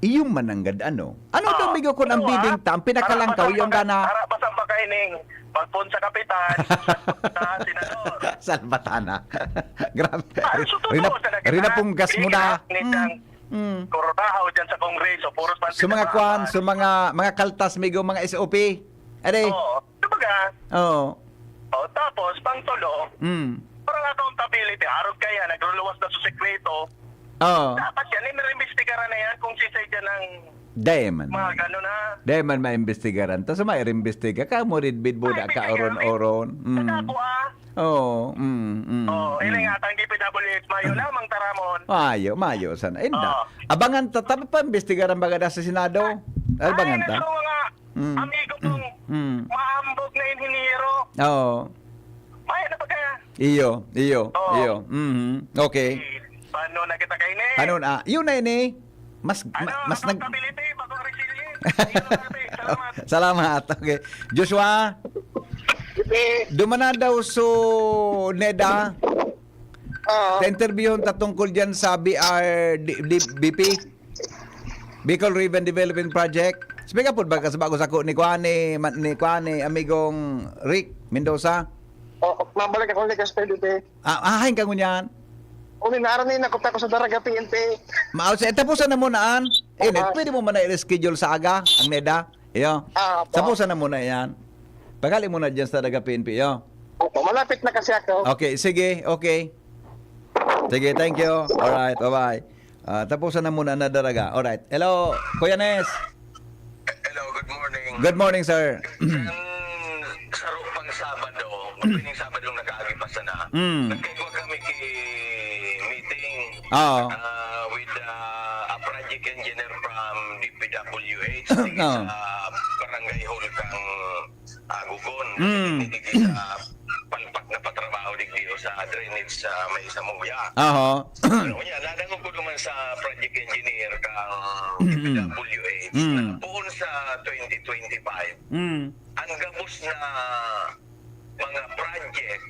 Iyo mananggad ano? Ano Ah, daw, migo, kun ang ano, bidding ah? tam, pinakalampaw Ara, yung basta gana? Ara, basta pagkaining, magpon sa kapitan, sa senador. Salbatana. Grabe. Ah, so, totoo Rina, talaga, Rina ha? punggas mo na. Pinakaining ng Mm. Koronahaw dyan sa Kongreso, puros man Sa mga sila kwan, pa. sa mga mga kaltas, migo, mga S O P. Are. Oo. Kumbaga, Oo. oh, tapos, pang tulo, Mm. parang accountability. Harod kaya, nagluluwas na sa sekreto. Oo. Dapat yan, inimbestigaran na yan kung sisay dyan ang Dai man. mga gano'n na. Dai man maimbestigaran. Tas maimbestiga ka mo rin bid buda Ay, ka bid oron-oron. Mm. Sa dako, ah. Oo. Mm, mm, Oh, mm. Iling atang D P W H, mayo lamang taramon. Mayo, mayo sana. Inda. Oo. Abangan ta, ta pa imbestigaran baga da sa Senado. Abangan Ay, ta. Ito mga Mm. amigo kong Mm. maambog na inhinyero. Oo. May ano ba kaya? Iyo, iyo, Oo. iyo. Mhm. Okay. Eh, paano na kita kayo ni? Ano na? Yun na ini. Mas Ano, ma- mas nag accountability, bako resilient. Yun ang sabi. Salamat. Salamat. Okay. Joshua, Eh, dumana daw so Neda. ah, Ta-interviewon ta tungkol diyan sa B R D, D, B P. Bicol River Development Project. Speak up, baga sa bago sa ko ni Kuan, ni, Ma- ni Kuan, ni amigong Rick Mendoza. oh, mabalik ako ni Casper dito. Ah, ahain ka ngunyan. Uli na araw na yun, nakuta ko sa Daraga P N P. Mao sa tapusan na muna an. Eh, Ah. Pwede mo man na i-reschedule sa aga, ang Neda. Iyo. Ah, po. Tapusan na muna yan. Pagali mo na dyan sa Daraga P N P, iyo. Opo, malapit na kasi ako. Okay, sige, okay. Sige, thank you. Alright, bye-bye. Ah, tapusan na muna na Daraga. Alright. Hello, Kuya Nes. Hello, good morning. Good morning, sir. Kan saro pang Sabado, pagpining Sabado nakaagi pa sana. Mm. Nagkaigwa kami ki meeting Oo. ah, with ah, a project engineer from D P W H Oo. sa barangay hall kang Agugon. Mm. Digdi sa palpak na patrabaho digdi o sa drainage sa may Samuya. Aha. Ano niya, nadangog ko naman sa project engineer kang Mm. D P W H. Mm. Poon sa twenty twenty-five, Mm. ang gabos na mga project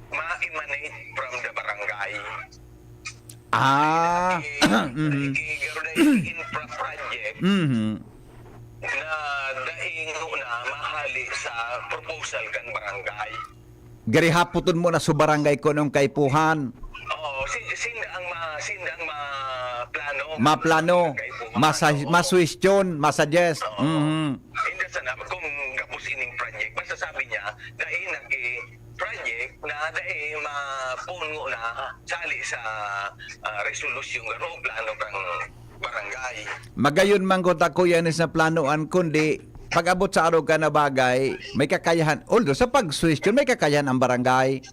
ma-emanate from the barangay. Ah. Nakikigaro na yung infra project Mhm. na daing na mahali sa proposal kan barangay. Gari hapoton mo na sa barangay ko nung kaipuhan. Oo, si, sinda ang ma, sinda ang ma plano. Maplano. Kaipuhan, Masa, oo. Masuwestiyon, masuggest. Oo. Mhm. Hindi sana kung gabos ining project. Basta sabi niya, dahil nag project na dahil mapungo na sali sa ah, resolusyon garo plano kang barangay. Magayon man ko ta, Kuya Nis, na planoan, kundi pag-abot sa araw ka na bagay, may kakayahan. Although, sa pag-suwestiyon, may kakayahan ang barangay.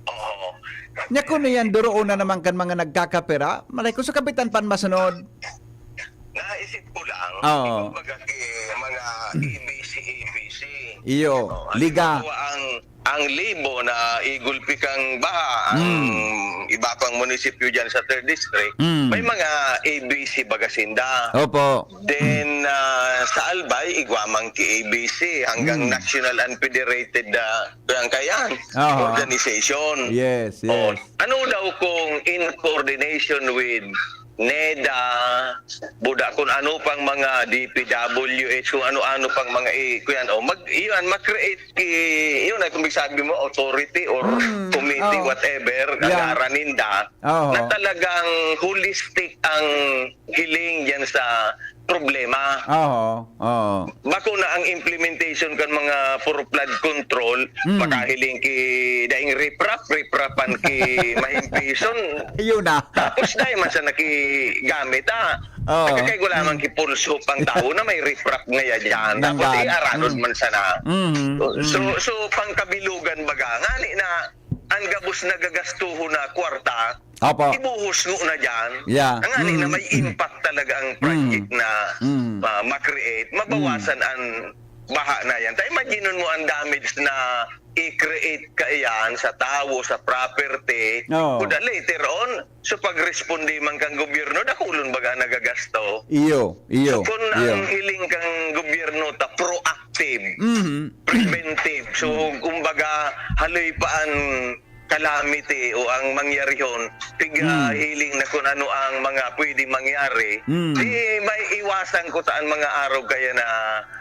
Oo. Nya kuno yan, duroon na naman kan mga nagkakapira. Malay ko sa kapitan pan masunod. Naisip ko lang, Oo. kumbaga ki mga A B C, A B C. Iyo, Oo, liga. halimbawa, ang ang Libo na igulpi kang baha, ang Hmm. iba pang munisipyo dyan sa third district, Hmm. may mga A B C baga sinda. Opo. Then, ah, sa Albay, igwa man ki A B C hanggang Hmm. National Unfederated ah, Barangay yan. Aha. Organization. Yes, Oh, yes. ano daw kung in coordination with NEDA, buda kung ano pang mga D P W H, kung ano-ano pang mga i-, kuyan, oh, mag, yun, mag-create ki, yun ay kung sabi mo, authority or Mm, committee, oh. whatever, Yeah. gagara ninda, Oo. na talagang holistic ang hiling yan sa problema. Oo, oo. Bako na ang implementation kan mga for flood control, Mm. makahiling ki daing riprap, riprapan ki mahimpison. Yun na. Tapos dahil man sa nakigamit, ah. Oo. Kaya wala man ki pulso pang tao na may riprap ngaya dyan. Tapos Nanggan. iaranon Mm. man sana. Mhm, So, mhm. so pang kabilugan baga, ngani na ang gabos na gagastuhon na kwarta, Opo. ibuhos mo na dyan. Yeah. Ang ngani na Mm. may impact talaga ang project Mm. na Mm. ah, ma-create, mabawasan ang baha na yan. Ta imagine mo ang damage na i-create ka iyan sa tawo, sa property. Oo. Kuda later on, so pag-responde man kang gobyerno, dakulon baga nagagasto. Iyo, iyo, So kung iyo. Mm. Ang hiling kang gobyerno ta proactive, Mhm. preventive. So kumbaga, haloy pa ang calamity o ang mangyarihon, piga Mm. hiling na kung ano ang mga pwedeng mangyari, Mm. di may iwasan ko ta ang mga arog kaya na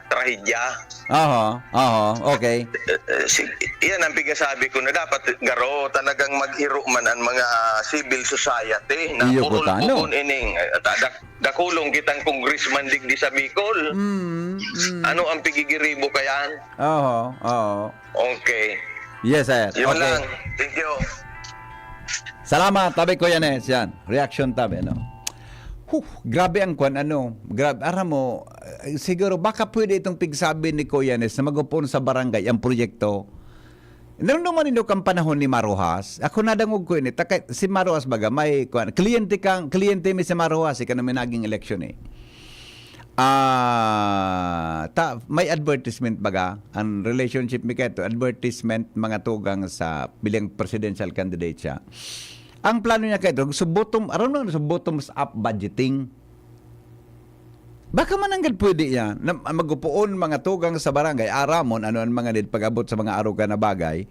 trahedya. Aha, aha, okay. Eh, eh, si, yan ang pigasabi ko na dapat garo talagang mag-iro man ang mga civil society na Iyo po ta, no? purulpugon ining, eh, ta-, dak-, dakulong kitang congressman digdi sa Bicol. Mm, mm. Ano ang pigigiribo kayan? Oo, oo. Okay. Yes, sir. Yun Okay. lang. Thank you. Salamat, tabi ko yan eh. Yan. Reaction tabi, ano? Huh, grabe ang kwan, ano? Grabe, aram mo, eh, siguro baka pwede itong pigsabi ni Kuya Nes na magupon sa barangay ang proyekto. Naramdaman ninyo kang panahon ni Maruhas? Ako nadangog ko ini. Taka, si Maruhas baga, may kwan, kliyente kang, kliyente mi si Maruhas, ika na may naging eleksyon eh. Ah, ta, may advertisement baga? Ang relationship mi kaito, advertisement, mga tugang sa bilang presidential candidate siya. Ang plano niya kaito, so bottom, aram mo, so bottoms up budgeting. Baka mananggad pwede yan. Na, magupoon mga tugang sa barangay, aramon, ano ang mga need pag-abot sa mga aruga na bagay.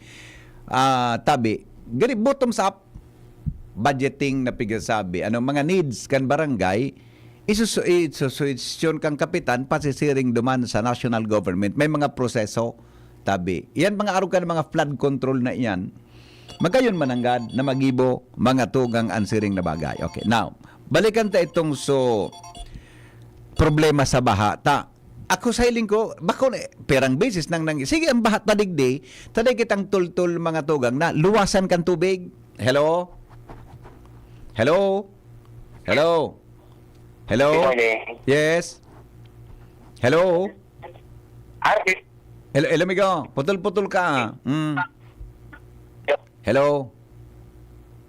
Ah, tabi, gani bottoms up budgeting na pigasabi. Ano mga needs kan barangay, isusu-, isusuhestyon kang kapitan, pasisiring duman sa national government. May mga proseso, tabi. Yan mga aruga na mga flood control na iyan. Magayon mananggad na magibo, mga tugang an siring na bagay. Okay, now, balikan ta itong so problema sa baha. Ta, ako sa hiling ko, bako na, perang beses nang, nang, sige, ang baha ta digdi, taday kitang tultul, mga tugang, na luwasan kan tubig. Hello? Hello? Hello? Hello? Good morning. Yes? Hello? Arvin, Hello, hello, amigo. Putol-putol ka. Mm. Hello?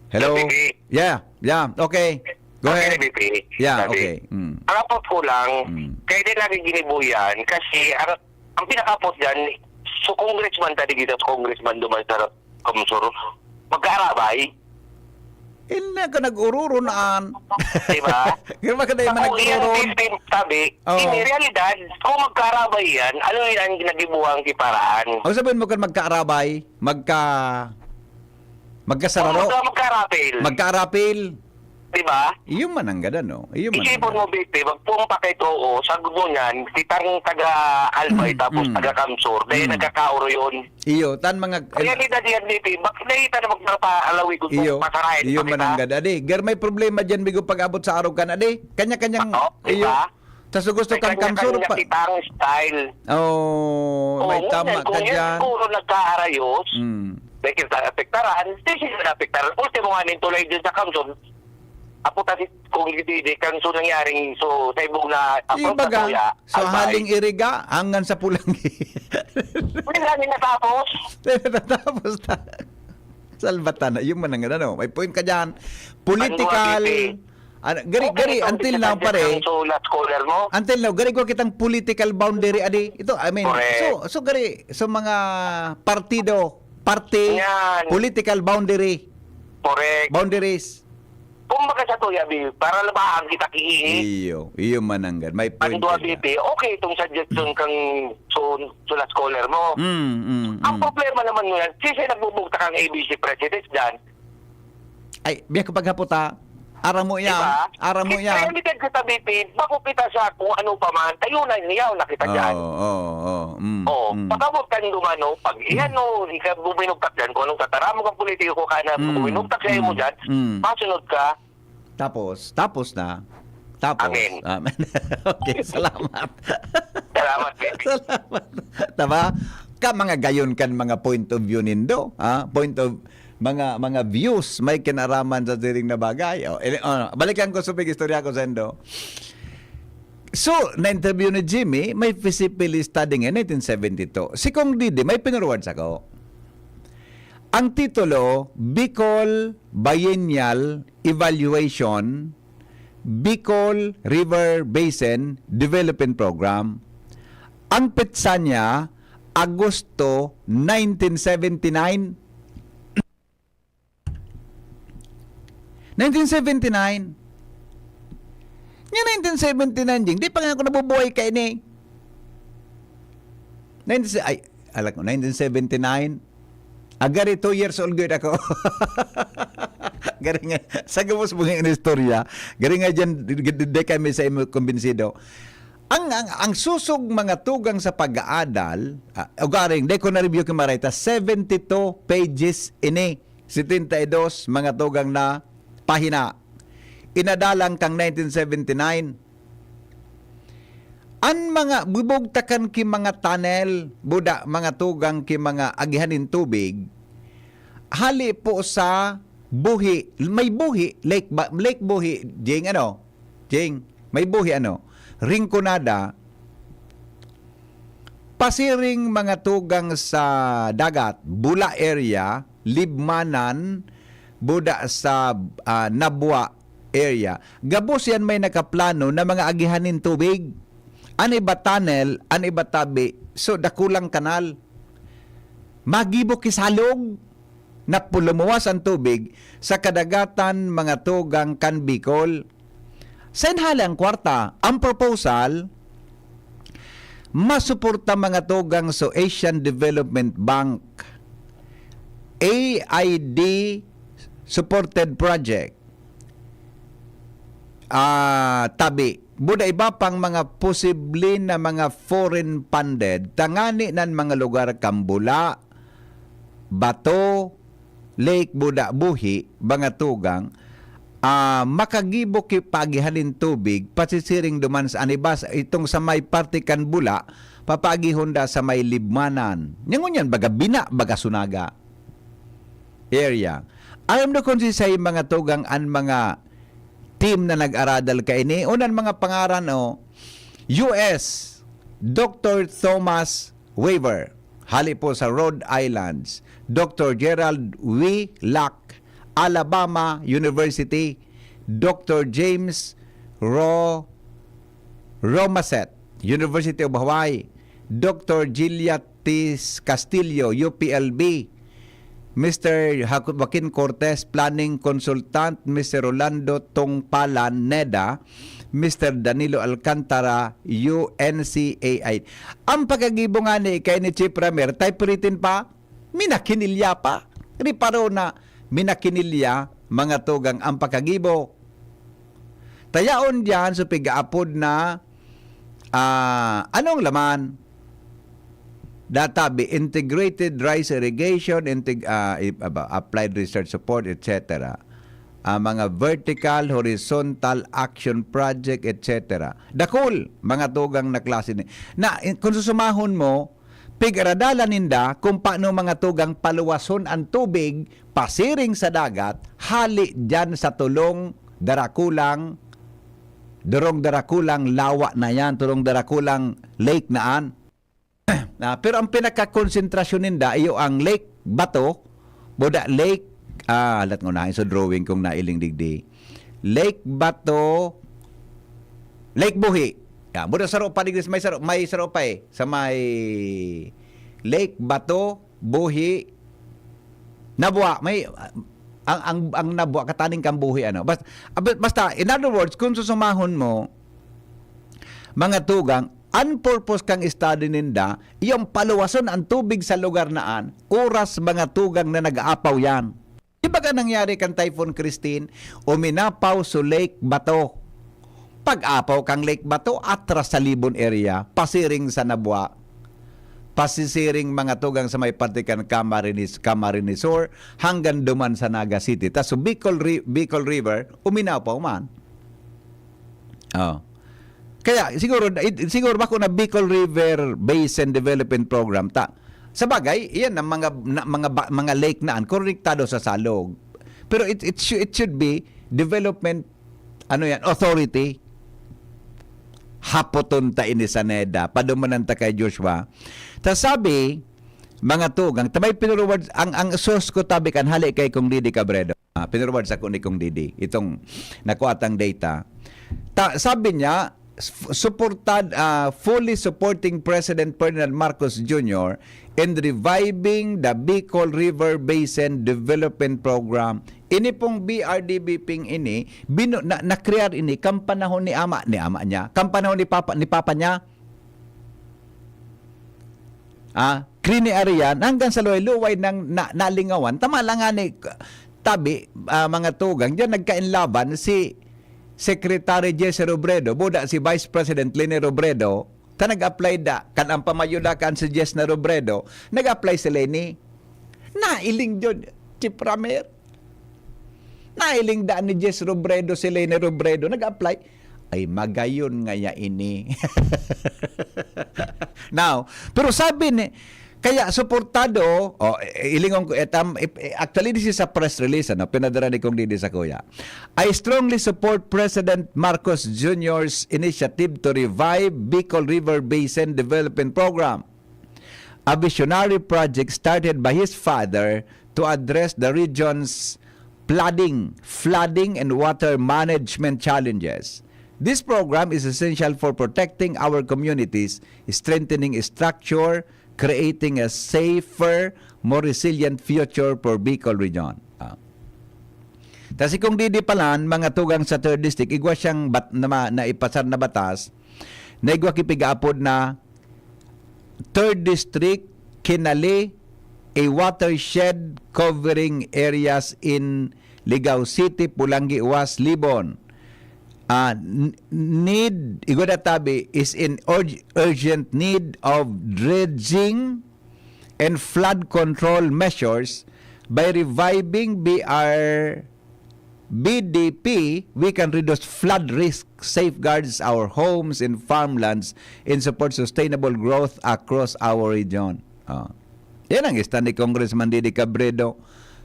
Hello? P P. Yeah, yeah. Okay. Go Okay, ahead. P P. Yeah, Sabi, okay. Mm. Ang apot ko lang, Mm. kaya din nagiginibo yan kasi ang, ang pinakapot dyan, so congressman ta digdi, congressman duman sa Kamsur, magkaarabay. Hindi ka nag-ururon, an. Di ba? Kaya ba ka dahil man Ako, iyang nag-ururon? system, sabi, Oo. in realidad, kung magkaarabay yan, ano yun ang nagibuhang kiparaan? Ang sabihin mo kan magkaarabay, magka... Magkasararo? Kung magka-, magkaarapil. Magkaarapil. Di ba? Iyo man ang gada, no? Iyo man ang Isipon mo, gada. B P, magpumpa kay Too, sagod mo niyan, kitang taga-Albay, tapos Mm. taga-Kamsur, dahil Mm. nagkakaoro yun. Iyo, tan mga... Kaya kita diyan, B P, bak nahita na magpapaalawig kung Iyo, pasarahin iyo pa kita. man ang gada. Adi, gar may problema dyan, bigo pag-abot sa arukan, adi. Kanya-kanyang... Oo, di Iyo. ba? Tas gusto May kang Kamsur kanya-kanya pa. kitang style. Oh, Oo, may ngunyan, tama ka kung yan dyan. siguro nagkaarayos, Mm. may kita apektaran, di sila naapektaran. Ultimo nga nin tulay din sa Kamsur, apo ta si kung hindi di Kamsur nangyaring so sa ibong na approach sa Ibaga, Tuya, so Albay. Haling Iriga, hanggang sa Pulanggi. Wala na natapos. Tapos na. Salbatan na. Yung manang ano, may point ka dyan. Political. Ano, B P? Ano, gari, Okay, gari, ito, until ito, now, ito, pare. Ang sulat scholar mo? Until now, gari ko kitang political boundary, adi. Ito, I mean, Correct. so, so gari, so mga partido, party, Yan. political boundary, Correct. boundaries. Kumbaga sa Tuya, B, para labahan kita kiini. Iyo, iyo mananggan. May point Ang Tuya, ka dyan. B P, okay itong suggestion kang su, sulat scholar mo. Mm, mm, Ang mm. problema naman mo yan, si siya nagbubugta kang A B C president dyan. Ay, biya ko paghapot ha. Aram mo yan. Diba? Aram mo Kita yan. yan, kita, B P, bako kita sa kung ano pa man, tayo na, niyaw na kita dyan. Oo, oo, oo. Mm, Oo, mm. pag-abot ka nung ano, pag iyan o, ikaw buminugtak dyan, kung anong tataramog ang politiko ka na Mm, buminugtak sa'yo mo mm, dyan, mm. masunod ka, Tapos, tapos na. Tapos. Amen. Amen. Okay, salamat. Salamat, B P. Salamat. Tama? Ka mga gayon kan mga point of view nindo, ha? Point of mga mga views may kinaraman sa siring na bagay. Oh, ini- oh, balikan ko sa pag-istorya ko sendo. So, na-interview ni Jimmy, may feasibility study nga nineteen seventy-two. Si Kong Didi, may pinurwad sa ko. Ang titulo, Bicol Biennial Evaluation, Bicol River Basin Development Program. Ang petsa niya, Agosto nineteen seventy-nine. Nineteen seventy-nine. Nga nineteen seventy-nine, Jing. Di pa nga ako nabubuhay kaini. Nineteen, ay, alam ko, nineteen seventy-nine. Agari, two years old gud ako. Gari nga, sa gabos mo nga istorya. Gari nga dyan, di, di, di kami sa imo kumbinsido. Ang, ang, ang susog mga tugang sa pag-aadal, ah, ugaring, di ko na-review kay Marita, seventy-two pages ini, setenta y dos mga tugang na pahina. Inadalan kang nineteen seventy-nine. An mga bubugtakan ki mga tunnel, buda mga tugang ki mga agihan nin tubig, hali po sa Buhi, may Buhi, Lake, ba, Lake Buhi, Jing, ano? Jing, may Buhi, ano? Rinconada, pasiring mga tugang sa dagat, Bula area, Libmanan, buda sa ah, Nabua area. Gabos yan may nakaplano na mga agihan nin tubig. An iba tunnel, an iba tabi. So, dakulang kanal. Magibo ki salog na pulumuwas ang tubig sa kadagatan mga tugang kan Bicol. Sa inhala ang kwarta, ang proposal, masuporta mga tugang sa Asian Development Bank, A I D supported project, ah, tabi. Buda iba pang mga posible na mga foreign funded, tangani nan mga lugar kan Bula, Bato, Lake, Buda, Buhi, mga tugang, ah, makagibo ki paagihan nin tubig, pasisiring duman sa anibas, itong sa may parte kan Bula, papaagihon da sa may Libmanan. Nya ngunyan, baga Bina, baga Sunaga area. Aram do kung si say mga tugang an mga team na nag-aradal kaini, unan mga pangaran, o, U S, Doctor Thomas Weaver, hali po sa Rhode Islands, Doctor Gerald Wheelock, Alabama University, Doctor James Ro Romaset, University of Hawaii, Doctor Julia T. Castillo, U P L B, Mister Haku-, Joaquin Cortez, Planning Consultant, Mister Rolando Tongpalan, neda, Mister Danilo Alcantara, U N C A I. Ang pagkagibo nga ni kay ni Chief Ramer, typewritten pa, minakinilya pa. Riparo na minakinilya, mga tugang ang pagkagibo. Tayaon diyan, so pigaapod na, ah, anong laman? Databi, integrated rice irrigation, integ-, ah, i-, aba, applied research support, et cetera. Ah, mga vertical, horizontal action project, et cetera. Dakul, mga tugang na klase ni. Na, in-, kung susumahon mo, pig-aradalan ninda kung paano mga tugang paluwason ang tubig pasiring sa dagat, hali diyan sa tulong darakulang, durong darakulang lawa na yan, tulong darakulang lake na an. Ah, pero ang pinakakonsentrasyon ninda, iyo ang Lake Bato, buda Lake, ah, halat ko na, sa drawing kong nailing digdi. Lake Bato, Lake Buhi. Ya, buda saro pa digdi, may saro, may saro pa eh, sa may Lake Bato, Buhi, Nabua, may, ang, ang, ang Nabua, kataning kan Buhi, ano. Bas-, ah, ba-, basta, in other words, kung susumahon mo, mga tugang, ang purpose kang study ninda, yung paluwason ang tubig sa lugar na an, oras mga tugang na nag-aapaw yan. Di ba ka nangyari kan Typhoon Christine? Uminapaw so Lake Bato. Pag-apaw kang Lake Bato, atras sa Libon area, pasiring sa Nabua, pasisiring mga tugang sa may parte kan Camarines, Camarines Sur, hanggang duman sa Naga City. Tas so Bicol Ri-, Bicol River, uminapaw man. Oh. Kaya siguro, it-, siguro bako na Bicol River Basin Development Program ta. Sa bagay, iyan ang mga, na, mga ba-, mga lake na an konektado sa salog. Pero it, it, shou-, it should be development, ano yan, authority. Hapoton ta ini sa NEDA. Padumanan ta kay Joshua. Ta sabi, mga tugang, ta may pinurward, ang, ang source ko tabi kan hali kay Kong Didi Cabredo. Ah, pinurward sa ni Kong Didi, itong nakuha tang data. Ta-, sabi niya, s-, suportad-, ah, fully supporting President Ferdinand Marcos Junior in reviving the Bicol River Basin Development Program. Ini pong B R D B ping ini, binu-, na, na-create ini kan panahon ni ama, ni ama niya, kan panahon ni papa, ni papa niya. Ah, krini ariyan, hanggang sa luway-luway nang na-, nalingawan. Tama lang nga ni, tabi, ah, mga tugang, diyan nagkainlaban si Secretary Jesse Robredo, buda si Vice President Leni Robredo, ta nag-apply da, kan ang pamayo da kan si Jess na Robredo, nag-apply si Leni. Nailing diyon, Chief Ramer. Nailing daan ni Jess Robredo, si Leni Robredo, nag-apply. Ay, magayon ngaya ini. Now, pero sabi ni, kaya suportado, oh, eh, ilingon ko, etam, eh, eh, actually, this is a press release, ano, pinadara ni Kong Didi sa kuya. "I strongly support President Marcos Junior's initiative to revive Bicol River Basin Development Program, a visionary project started by his father to address the region's flooding, flooding and water management challenges. This program is essential for protecting our communities, strengthening structure, creating a safer, more resilient future for Bicol Region." Ah. Ta si Kong Didi palan, mga tugang sa third district, igwa siyang bat-, na ma-, naipasar na batas, na igwa ki pig-aapod na third district, Kinali, a watershed covering areas in Ligao City, Polangui, Oas, Libon. Ah, n-, need, igwa da tabi, is in urg-, urgent need of dredging and flood control measures. By reviving B R, B D P, we can reduce flood risk, safeguards our homes and farmlands, and support sustainable growth across our region. Ah. Yan ang stand ni Congressman Didi Cabredo.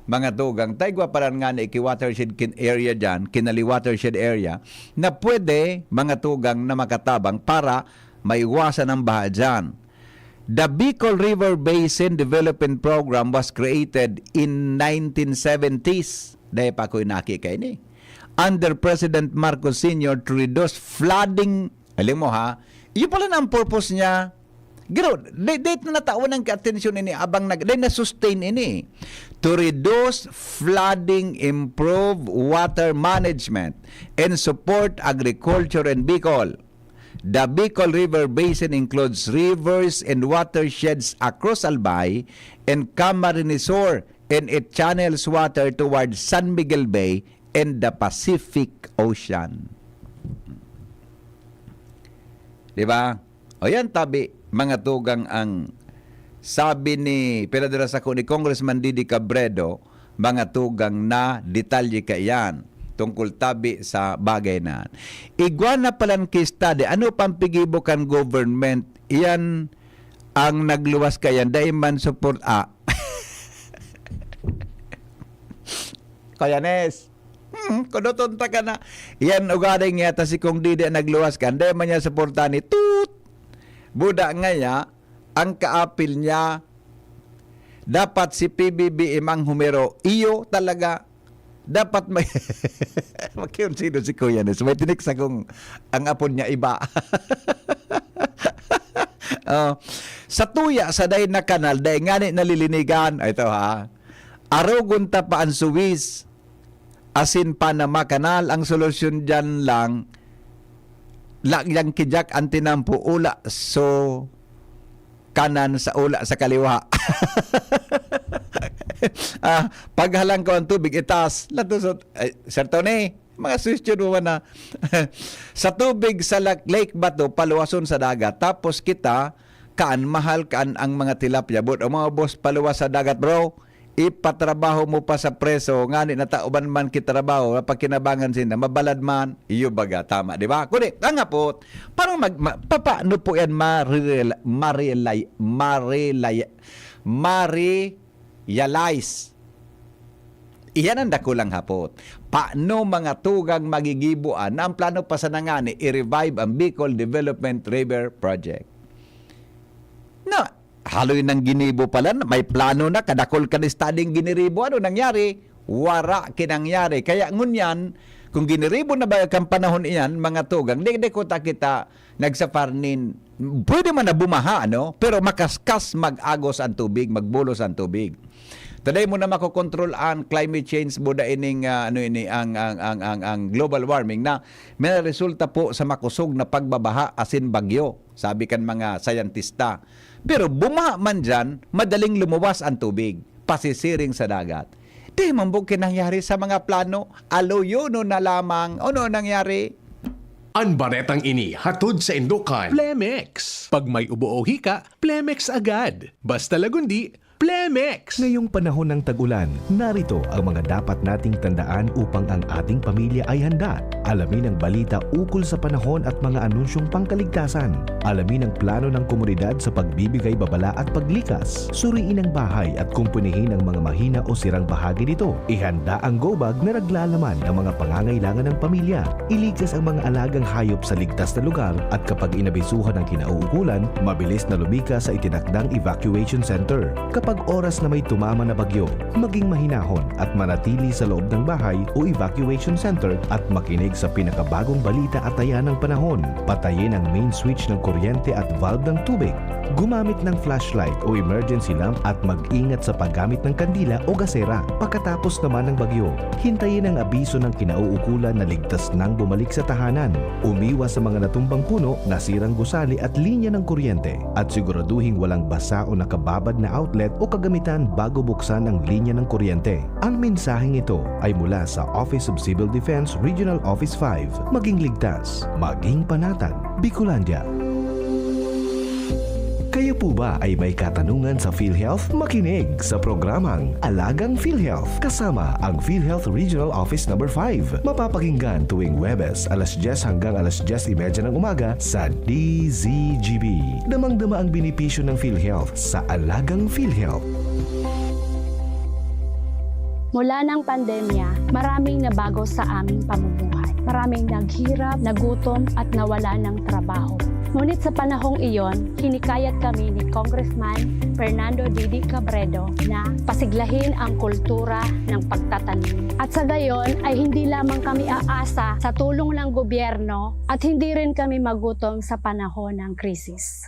Mga tugang, ta igwa palan nga ni iki watershed kin-, area dyan, Kinali watershed area, na pwede, mga tugang, na makatabang para maiwasan ang baha dyan. The Bicol River Basin Development Program was created in nineteen seventies. Dai pa ako inaki kaini. Under President Marcos Senior to reduce flooding. Alam mo ha, yun pala na ang purpose niya. Garo, di, di na natawan ang atensyon ini abang nag, di na-sustain ini. To reduce flooding, improve water management, and support agriculture in Bicol. The Bicol River Basin includes rivers and watersheds across Albay and Camarines Sur, and it channels water towards San Miguel Bay and the Pacific Ocean. Di ba? O yan, tabi, mga tugang, ang sabi ni, pinadala sako ni Congressman Didi Cabredo, mga tugang, na detalye kaiyan tungkol tabi sa bagay na igwa na palan ki study. Ano pang pigibo kan government? Iyan ang nagluwas kaiyan, dai man support, ah. Kuya Nes, hmm, kudoton ta ka na. Yan, ugaling niya ta si Kong Didi ang nagluwas ka. Hindi man niya suportahan ni Tut. Buda ngaya, ang kaapil niya, dapat si P B B M ang humero. Iyo talaga. Dapat may, makiyon sino si Kuya Nes. May tinik sa kung ang apod niya iba. Oh, sa tuya, sa dai na kanal, dai ngani nalilinigan. Ito ha. Arogon ta pa ang Suez. Asin Panama Canal, ang solusyon diyan lang, lagyang kijak ang tinampo, ula so kanan sa ula sa kaliwa. Ah, paghalang ko ang tubig, itaas. Lato sa, ay, Sir Tony, mga suhestyon mo man na. Sa tubig sa lak-, Lake Bato, paluwason sa dagat. Tapos kita, kaan mahal, kaan ang mga tilapia. But ang mga boss, paluwas sa dagat, bro. Ipatrabaho mo pa sa preso, ngani nata uban man ki trabaho, napakinabangan sinda, mabalad man, iyo baga, tama, di ba? Kundi, ang hapot, parang mag, ma, papaano po yan marirela-, marilay-, marilay-, marialize? Iyan ang dakulang hapot. Paano mga tugang magigibuan na ang plano pa sana ngani i-revive ang Bicol Development River Project? Na, haloy nang ginibo pala, may plano na, kadakol kan studyng giniribo. Ano nangyari? Wara kinangyari. Kaya ngunyan, kung giniribo na ba kan panahon iyan, mga tugang, di, di ko ta kita nagsaparnin. Pwede man na bumaha, ano? Pero makaskas mag-agos ang tubig, magbulos ang tubig. Today mo na makokontrol ang climate change, buda ining, ah, ano ini, ang, ang, ang, ang, ang global warming na may resulta po sa makusog na pagbabaha asin bagyo, sabi kan mga sayantista. Pero bumaha man diyan, madaling lumuwas ang tubig, pasisiring sa dagat. Di man po kinangyari sa mga plano, aloyono na lamang. Ano nangyari? An baretang ini hatod sa Indokan. Plemex. Pag may ubo o hika, Plemex agad. Basta lagundi, Plemex. Ngayong panahon ng tag-ulan, narito ang mga dapat nating tandaan upang ang ating pamilya ay handa. Alamin ang balita ukol sa panahon at mga anunsyong pangkaligtasan. Alamin ang plano ng komunidad sa pagbibigay babala at paglikas. Suriin ang bahay at kumpunihin ang mga mahina o sirang bahagi nito. Ihanda ang go bag na naglalaman ng mga pangangailangan ng pamilya. Iligtas ang mga alagang hayop sa ligtas na lugar at kapag inabisuhan ang kinauukulan, mabilis na lumikas sa itinakdang evacuation center. Kapag oras na may tumama na bagyo, maging mahinahon at manatili sa loob ng bahay o evacuation center at makinig sa pinakabagong balita at taya ng panahon. Patayin ang main switch ng kuryente at valve ng tubig. Gumamit ng flashlight o emergency lamp at mag-ingat sa paggamit ng kandila o gasera. Pagkatapos naman ng bagyo, hintayin ang abiso ng kinauukulan na ligtas nang bumalik sa tahanan. Umiwas sa mga natumbang puno, nasirang gusali at linya ng kuryente. At siguraduhing walang basa o nakababad na outlet o kagamitan bago buksan ang linya ng kuryente. Ang mensaheng ito ay mula sa Office of Civil Defense Regional Office five. Maging ligtas, maging panatag, Bicolandia. Kayo po ba ay may katanungan sa PhilHealth? Makinig sa programang Alagang PhilHealth kasama ang PhilHealth Regional Office Number five. Mapapakinggan tuwing Huwebes, alas dyes hanggang alas dyes y media ng umaga sa D Z G B. Damang-dama ang benepisyo ng PhilHealth sa Alagang PhilHealth. Mula ng pandemya, maraming nabago sa aming pamumuhay. Maraming naghirap, nagutom, at nawalan ng trabaho. Ngunit sa panahong iyon, hinikayat kami ni Congressman Fernando Didi Cabredo na pasiglahin ang kultura ng pagtatanim. At sa gayon ay hindi lamang kami aasa sa tulong ng gobyerno at hindi rin kami magutom sa panahon ng krisis.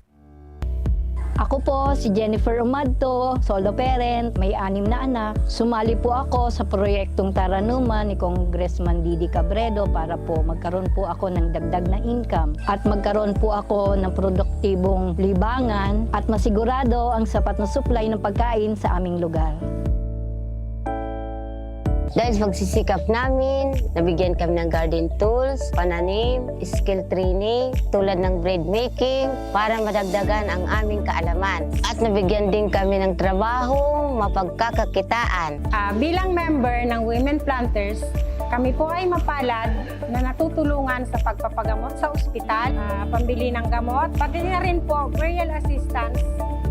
Ako po si Jennifer Umadto, solo parent, may anim na anak. Sumali po ako sa proyektong Taranuman ni Congressman Didi Cabredo para po magkaroon po ako ng dagdag na income at magkaroon po ako ng produktibong libangan at masigurado ang sapat na supply ng pagkain sa aming lugar. Dahil sa pagsisikap namin, nabigyan kami ng garden tools, pananim, skill training, tulad ng bread making, para madagdagan ang aming kaalaman. At nabigyan din kami ng trabaho, mapagkakakitaan. Ah, bilang member ng Women Planters, kami po ay mapalad na natutulungan sa pagpapagamot sa ospital, ah, pambili ng gamot, pati na rin po burial assistance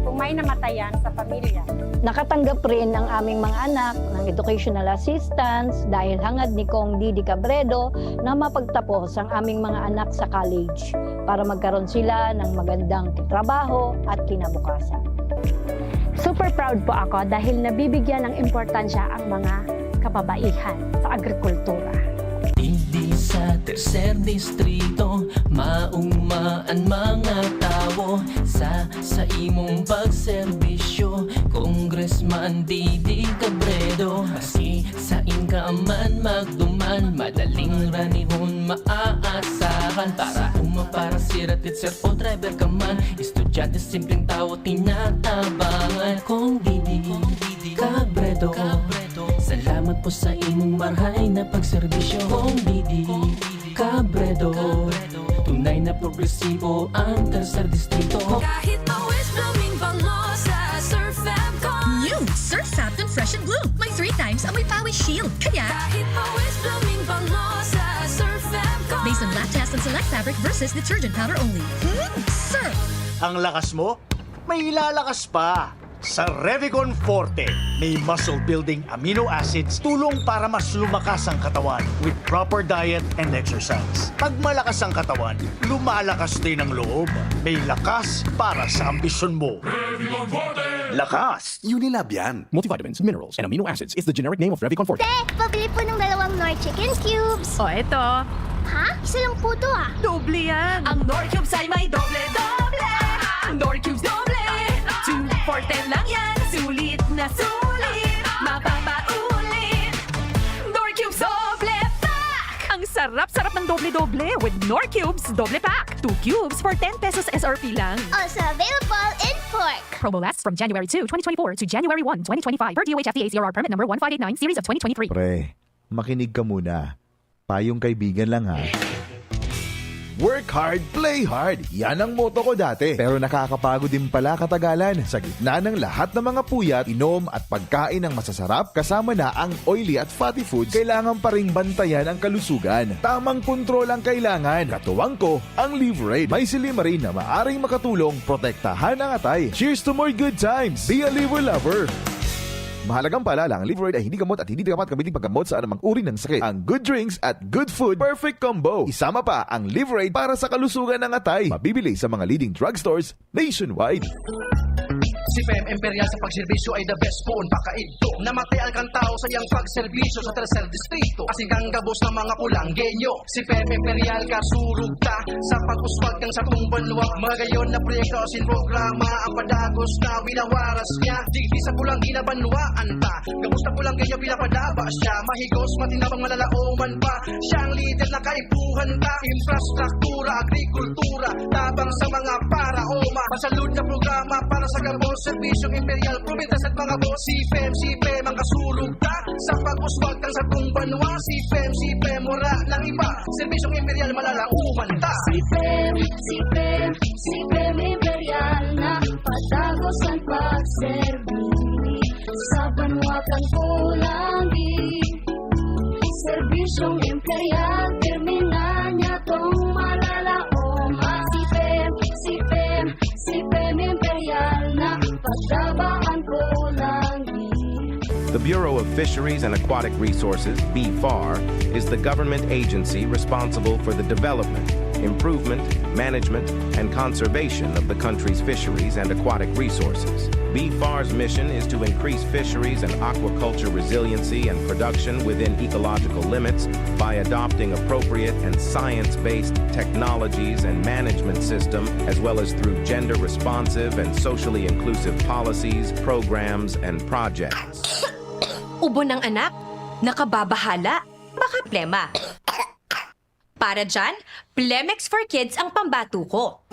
kung may namatayan sa pamilya. Nakatanggap rin ang aming mga anak ng educational assistance dahil hangad ni Cong Didi Cabredo na mapagtapos ang aming mga anak sa college para magkaroon sila ng magandang trabaho at kinabukasan. Super proud po ako dahil nabibigyan ng importansya ang mga kababaihan sa agrikultura. Digdi sa tercer distrito, mauma an mga tawo sa, sa imong pagserbisyo, Congressman Didi Cabredo. Maski sain ka man magduman, madaling ranihon maaasahan. Para uma, para sira, teacher o driver ka man, estudyante, simpleng tawo, tinatabangan. Cong Didi Cabredo, salamat po sa imong marhay na pagserbisyo. Cong Didi Cabredo, tunay na progresibo ang tercer distrito. Kahit pawis, blooming bango sa Surf Fab Corp. New Surf Fab Fresh and Bloom. May three times amoy pawis shield. Kaya, Kahit pawis, blooming bango sa Surf Fab Corp. Based on lab test and select fabric versus detergent powder only. Hmm, Surf! Ang lakas mo, may ilalakas pa. Sa Revicon Forte, may muscle-building amino acids, tulong para mas lumakas ang katawan with proper diet and exercise. Pag malakas ang katawan, lumalakas din ang loob. May lakas para sa ambisyon mo. Lakas! Unilab yan. Multivitamins, minerals, and amino acids is the generic name of Revicon Forte. Te, pabili po ng dalawang Knorr Chicken Cubes. O, eto. Ha? Isa lang po to ah. Doble yan. Ang Knorr Cubes ay may doble-doble. Ang Knorr Cubes doble. Two for ten lang yan. Sulit na sulit. Mapapaulit. Knorr Cubes Doble Pack! Ang sarap-sarap ng doble-doble with Knorr Cubes Doble Pack. Two cubes for ten pesos S R P lang. Also available in pork. Promo lasts from January two, twenty twenty-four to January one, twenty twenty-five, per D O H F D A C R R permit number one five eight nine, series of twenty twenty-three. Pre, makinig ka muna. Payong kaibigan lang ha. Work hard, play hard. Yan ang motto ko dati. Pero nakakapagod din pala katagalan. Sa gitna ng lahat ng mga puyat, inom at pagkain ng masasarap, kasama na ang oily at fatty foods, kailangan pa ring bantayan ang kalusugan. Tamang kontrol ang kailangan. Katuwang ko, ang Livraid. May silymarin na maaring makatulong protektahan ang atay. Cheers to more good times! Be a Liver Lover! Mahalagang paalala, ang Livraid ay hindi gamot at hindi dapat gamitin paggamot sa anumang uri ng sakit. Ang good drinks at good food, perfect combo. Isama pa ang Livraid para sa kalusugan ng atay. Mabibili sa mga leading drugstores nationwide. Si P M Imperial sa pagserbisyo ay the best poon pakaidto. Namatay ang kantao sa iyang pagserbisyo sa Tercer Distrito. Asin kang gabos ng mga pulanggenyo. Si P M Imperial kasurog ta sa pag-uswag kan satong banwa. Magayon na proyekto asin programa ang padagos na winawaras niya. Digdi sa pulang ginabanwaan ta. Gabos na pulanggenyo pinapadaba siya. Mahigos, matinabang, malalaoman pa. Siya ang lider na kaipuhan ta. Infrastruktura, agrikultura, tabang sa mga paraoma. Pasalud na programa para sa gabos, serbisyong imperial, probinsya sa mga boss. Si P M, si P M ang kasurog ta sa pag-uswag kan satong banwa. Si P M, si P M, wala nang iba. Serbisyong imperial, malalaoman ta. Si P M, si P M, si P M Imperial na patagos ang pagserbi sa banwa kan Polangi. Serbisyong imperial, pirmi na niya tong malalaoma. Si P M, si P M, si P M Imperial na pagdabaan Polangi. The Bureau of Fisheries and Aquatic Resources, B F A R, is the government agency responsible for the development, improvement, management, and conservation of the country's fisheries and aquatic resources. B F A R's mission is to increase fisheries and aquaculture resiliency and production within ecological limits by adopting appropriate and science-based technologies and management system, as well as through gender-responsive and socially inclusive policies, programs, and projects. Ubo ng anak, nakababahala, baka plema. Para dyan, Plemex for Kids ang pambatuko.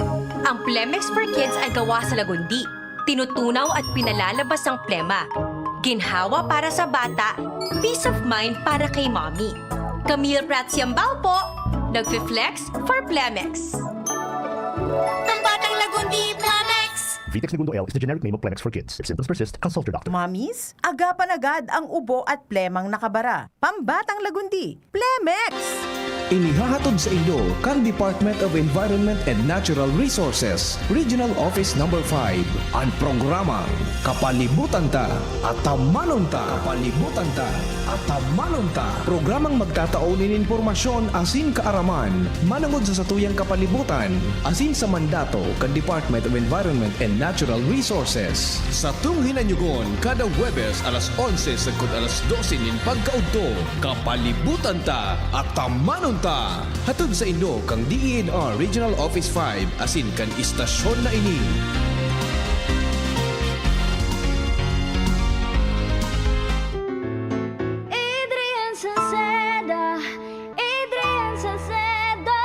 Ang Plemex for Kids ay gawa sa lagundi, tinutunaw at pinalalabas ang plema. Ginhawa para sa bata, peace of mind para kay mommy. Camille Prats Yambao po, nagfi-flex for Plemex. Pambatang Lagundi, Plemex! Vitex Negundo L is the generic name of Plemex for kids. If symptoms persist, consult your doctor. Mommies, agapan agad ang ubo at plemang nakabara. Pambatang Lagundi, Plemex! Inihahatod sa inyo kan Department of Environment and Natural Resources, Regional Office Number five, an programang Kapalibutan Ta, Atamanon Ta. Kapalibutan Ta, Atamanon Ta. Programang magtatao nin impormasyon asin kaaraman manongod sa satuyang kapalibutan asin sa mandato kan Department of Environment and Natural Resources. Satong hinanyugon kada Huwebes alas onse sagkod alas dose nin pagkaudto. Kapalibutan Ta, Atamanon Ta! Hatod sa inyo kan D E N R Regional Office five asin kan istasyon na ini. Adrian Salceda, Adrian Salceda.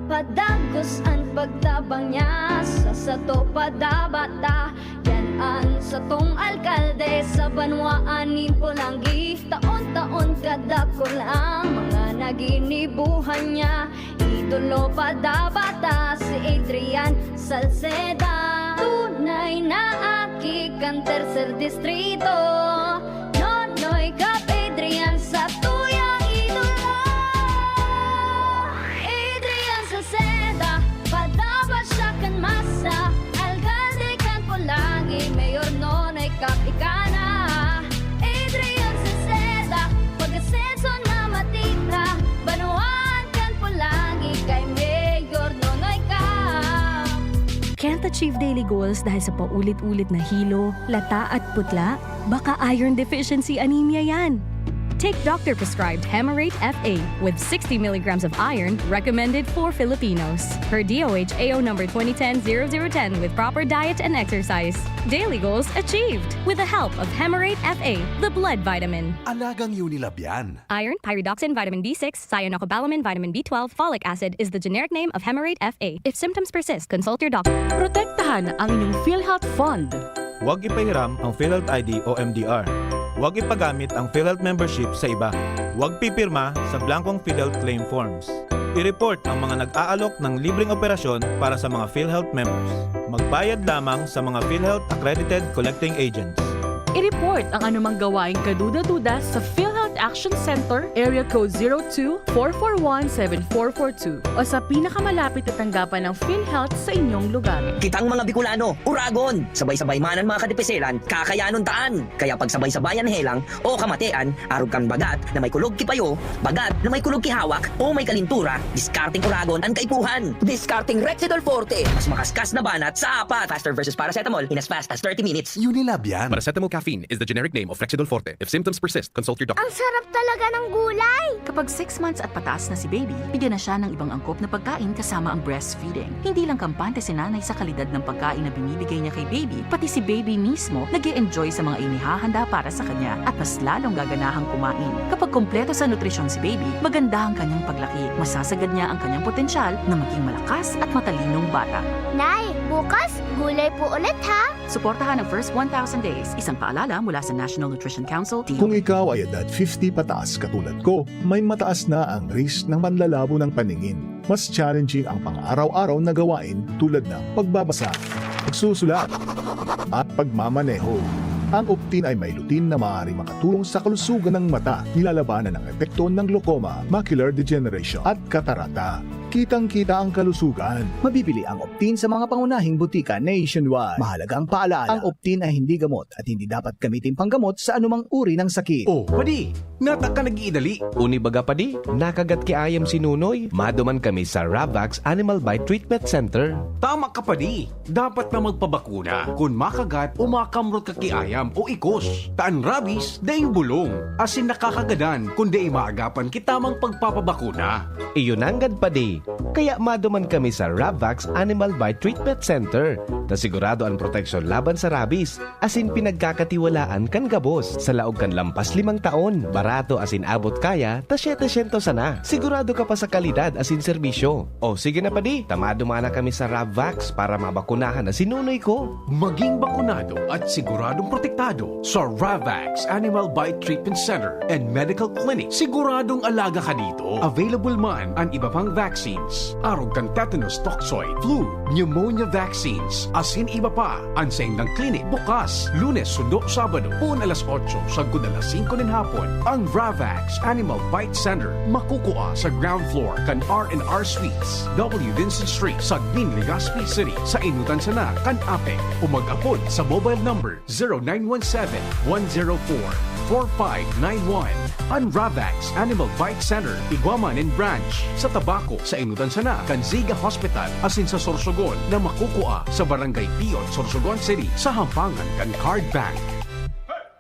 Padagos an pagtabang niya sa sato padabata. Yan an satong alkalde sa banwaan nin Polangui. Taon-taon kadakul ang mga naginibuhan niya. Idolo padabata si Adrian Salceda. Tunay na aki kan Tercer Distrito. Nonoy Cap Adrian sa tuyang idolo. Adrian Salceda, padabata siya kan masa. Alkalde kan Polangui, Mayor Nonoy Cap ika na. Adrian Salceda, pag-asenso na matita. Banwaan kan Polangui kay Mayor Nonoy Cap. Can't achieve daily goals dahil sa paulit-ulit na hilo, lata at putla? Baka iron deficiency anemia yan. Take doctor-prescribed Hemarate F A with sixty milligrams of iron, recommended for Filipinos. Per D O H A O number twenty ten zero zero ten, with proper diet and exercise. Daily goals achieved with the help of Hemarate F A, the blood vitamin. Alagang Unilab yan. Iron, pyridoxine, vitamin B six, cyanocobalamin, vitamin B twelve, folic acid is the generic name of Hemarate F A. If symptoms persist, consult your doctor. Protektahan ang inyong PhilHealth Fund. Huwag ipahiram ang PhilHealth I D o M D R. Huwag ipagamit ang PhilHealth membership sa iba. Huwag pipirma sa blankong PhilHealth claim forms. I-report ang mga nag-aalok ng libreng operasyon para sa mga PhilHealth members. Magbayad lamang sa mga PhilHealth accredited collecting agents. I-report ang anumang gawaing kaduda-duda sa PhilHealth Action Center, Area Code zero two, four four one, seven four four two, o sa pinakamalapit na tanggapan ng PhilHealth sa inyong lugar. Kitang mga Bicolano, uragon! Sabay-sabay man an mga kadepeselan, kakayanon taan! Kaya pagsabay-sabayan helang o kamatean, arog kan bagat na may kulog ki payo, bagat na may kulog ki hawak, o may kalintura, diskarteng uragon an kaipuhan! Diskarteng Rexidol Forte, mas makaskas na banat sa apat! Faster versus paracetamol in as fast as thirty minutes. Unilab yan. Paracetamol caffeine is the generic name of Rexidol Forte. If symptoms persist, consult your doctor. Ang sarap talaga ng gulay! Kapag six months at pataas na si baby, bigyan na siya ng ibang angkop na pagkain kasama ang breastfeeding. Hindi lang kampante si nanay sa kalidad ng pagkain na binibigay niya kay baby, pati si baby mismo nag enjoy sa mga inihahanda para sa kanya at mas lalong gaganahang kumain. Kapag kompleto sa nutrisyon si baby, maganda ang kanyang paglaki, masasagad niya ang kanyang potensyal na maging malakas at matalinong bata. Nay, bukas, gulay po ulit ha! Suportahan ang first one thousand days, isang paalala mula sa National Nutrition Council, T N C. Kung ikaw ay edad fifty pataas katulad ko, may mataas na ang risk ng panlalabo ng paningin. Mas challenging ang pang-araw-araw na gawain tulad ng pagbabasa, pagsusulat, at pagmamaneho. Ang Optin ay may lutein na maaaring makatulong sa kalusugan ng mata, nilalabanan ang epekto ng glaucoma, macular degeneration, at katarata. Kitang-kita ang kalusugan. Mabibili ang Optin sa mga pangunahing butika nationwide. Mahalagang paalala, ang Optin ay hindi gamot at hindi dapat gamitin panggamot sa anumang uri ng sakit. Oh, padi, nata ka nag-iidali. Uni baga, padi, nakagat ki ayam si Nunoy. Maduman kami sa Ravax Animal Bite Treatment Center. Tama ka, padi. Dapat na magpabakuna kun makagat o makamrot ka ki ayam o ikos. Ta an rabies, daing bulong, asin nakakagadan kun dai maagapan ki tamang pagpapabakuna. Iyo nanggad, padi. Kaya maduman kami sa Ravax Animal Bite Treatment Center, ta sigurado an proteksyon laban sa rabies, asin pinagkakatiwalaan kan gabos. Sa laog kan lampas limang taon, barato asin abot kaya, ta setecientos sana. Sigurado ka pa sa kalidad asin serbisyo. O sige na padi, tama dumana kami sa Ravvax para mabakunahan na si nunoy ko. Maging bakunado at siguradong protektado sa Ravax Animal Bite Treatment Center and Medical Clinic. Siguradong alaga ka dito. Available man an iba pang vaccines, arog kan tetanus toxoid, flu, pneumonia vaccines, asin iba pa. An saindang clinic bukas Lunes sundo Sabado, poon alas otso sagkod alas singko nin hapon. An Ravax Animal Bite Center makukua sa ground floor kan R and R Suites, W Vincent Street, Sagmin, Legazpi City, sa Inutan sana kan APEC, o mag-apod sa mobile number zero nine one seven, one zero four, four five nine one. An Ravax Animal Bite Center igwa man nin branch sa Tabaco, sa Inutan sana kan Ziga Hospital, asin sa Sorsogon na makukua sa Barangay Piot, Sorsogon City, sa hampangan kan Card Bank.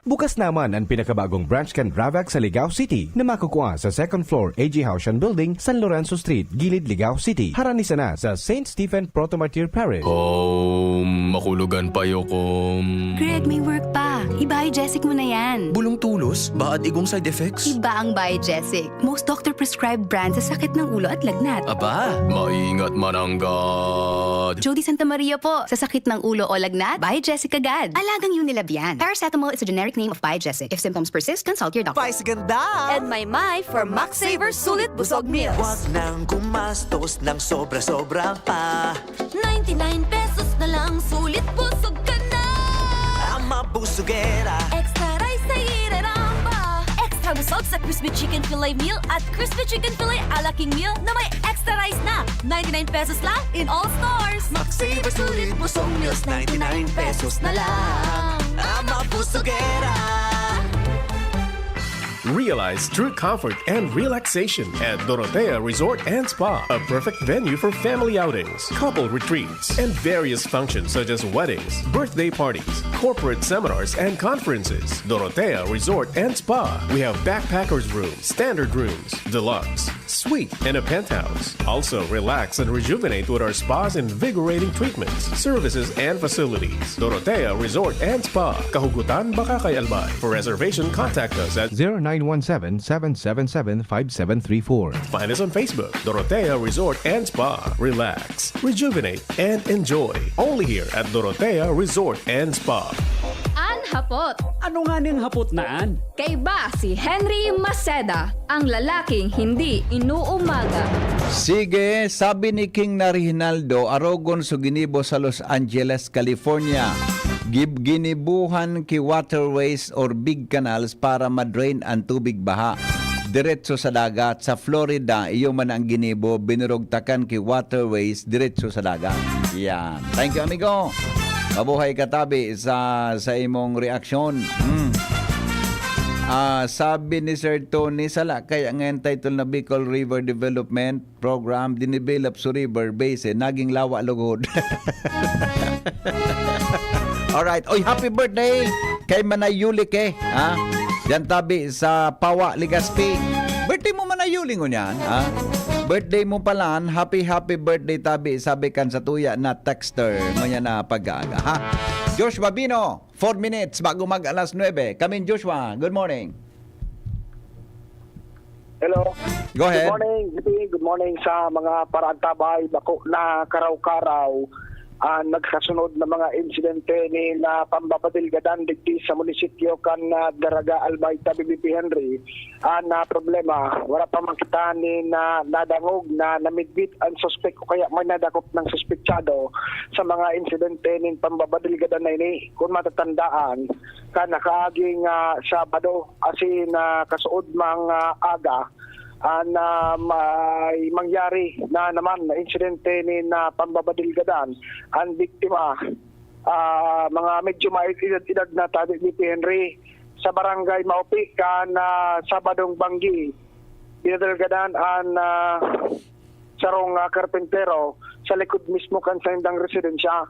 Bukas naman an pinakabagong branch kan Ravax sa Ligao City na makukua sa second floor A G Haushan Building, San Lorenzo Street, Gilid, Ligao City. Harani sana sa Saint Stephen Proto-Martyr Parish. Home, makulogan pa, Yokom. Greg, may work pa. I-Biogesic mo na yan. Bulong tulos, baad igong side effects? Iba ang Biogesic. Most doctor-prescribed brand sa sakit ng ulo at lagnat. Aba, maingat mananggad. Jody Santa Maria po. Sa sakit ng ulo o lagnat, Biogesic agad. Alagang Unilab yan. Paracetamol is a generic name of Biogesic. If symptoms persist, consult your doctor. Spice ganda! And my my for Max Saver Sulit Busog Meals. Wag nang gumastos ng sobra-sobra pa. Ninety-nine pesos na lang, sulit busog ka na. Ang mabusugera. Extra rice sa ireramba. Extra busog sa crispy chicken fillet meal at crispy chicken fillet a la king meal na may extra rice na. Ninety-nine pesos lang in all stores. Max Saver Sulit Busog Meals, ninety-nine pesos na lang. Ang mabusugera. Realize true comfort and relaxation at Dorotea Resort and Spa, a perfect venue for family outings, couple retreats, and various functions such as weddings, birthday parties, corporate seminars, and conferences. Dorotea Resort and Spa. We have backpackers room, standard rooms, deluxe, suite, and a penthouse. Also, relax and rejuvenate with our spa's invigorating treatments, services, and facilities. Dorotea Resort and Spa, Kahugutan, Bacacay, Albay. For reservation, contact us at zero nine one seven, seven seven seven, five seven three four. Find us on Facebook, Dorotea Resort and Spa. Relax, rejuvenate, and enjoy. Only here at Dorotea Resort and Spa. An hapot. Ano nga ning hapot na an? Kaiba si Henry Maceda, ang lalaking hindi inuumaga. Sige, sabi ni King na Reginaldo, arogon so ginibo sa Los Angeles, California. Gib-, ginibuhan ki waterways or big canals para ma-drain an tubig baha diretso sa dagat. Sa Florida, iyo man ang ginibo, binurugtakan ki waterways diretso sa dagat. Yan. Thank you, amigo. Mabuhay ka, tabi, sa, sa imong reaksyon. Hmm. Ah, sabi ni Sir Tony, sala kaya ngayon title na Bicol River Development Program, dinevelop sa river basin, naging lawa lugod. Alright. Oy, happy birthday kay Manay Yuli ke, ha? Diyan tabi sa Pawa, Legazpi. Birthday mo, Manay Yuli, ngunyan, ha? Birthday mo pala, happy, happy birthday tabi, sabi kan sa tuya na texter, ngunyan na pag-aaga, ha? Josh Babino, four minutes bago mag alas nuebe. Kamin Joshua, good morning. Hello. Go ahead. Good morning, G P. Good morning sa mga paraantabay. Bako na karaw-karaw ang nagkasunod na mga insidente ni na pambabadil gadan digdi sa munisipyo kan, ah, Daraga, Albay, tabi, B P Henry. Ang, ah, problema, wala pa man kita ni na nadangog na namidbit ang suspek o kaya may nadakop ng suspetsado sa mga insidente nin pambabadil gadan na ini. Kung matatandaan, kan nakaaging, ah, Sabado, asin, ah, kasuod mang, ah, aga, an, ah, may mangyari na naman na insidente nin, ah, pambabadil gadan. Ang biktima, ah, mga medyo maedad-edad na tabi ni Henry, sa barangay Maupi kan, ah, Sabadong Banggi. Binadil gadan an, ah, sarong, ah, karpentero sa likod mismo kan saindang residensya.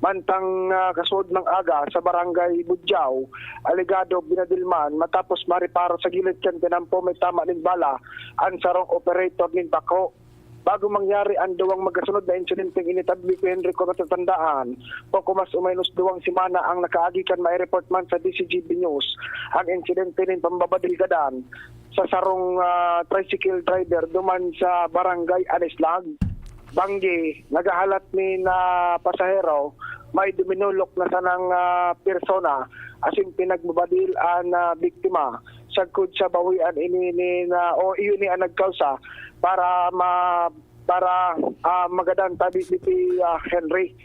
Mantang, ah, kasuod ng aga sa barangay Budyaw, alegado binadil man matapos mareparo sa gilid kan tinampo may tama nin bala an sarong operator nin bako. Bago mangyari ang duwang magkasunod na insidenteng ini, Tabi Henry, kung matatandaan, poko mas o menos duwang semana ang nakaagi kan mai-report man sa D C G B News ang insidente nin pambabadil gadan sa sarong, ah, tricycle driver duman sa Barangay Anislag, Banggi. Naghahalat nin, ah, pasahero, may duminolok na sanang, ah, persona asin pinagbabadil an, ah, biktima. Sagkod sa bawian ini ni na, o iyo ni ang nagkausa para ma-, para, ah, magadan, Tabi Henry.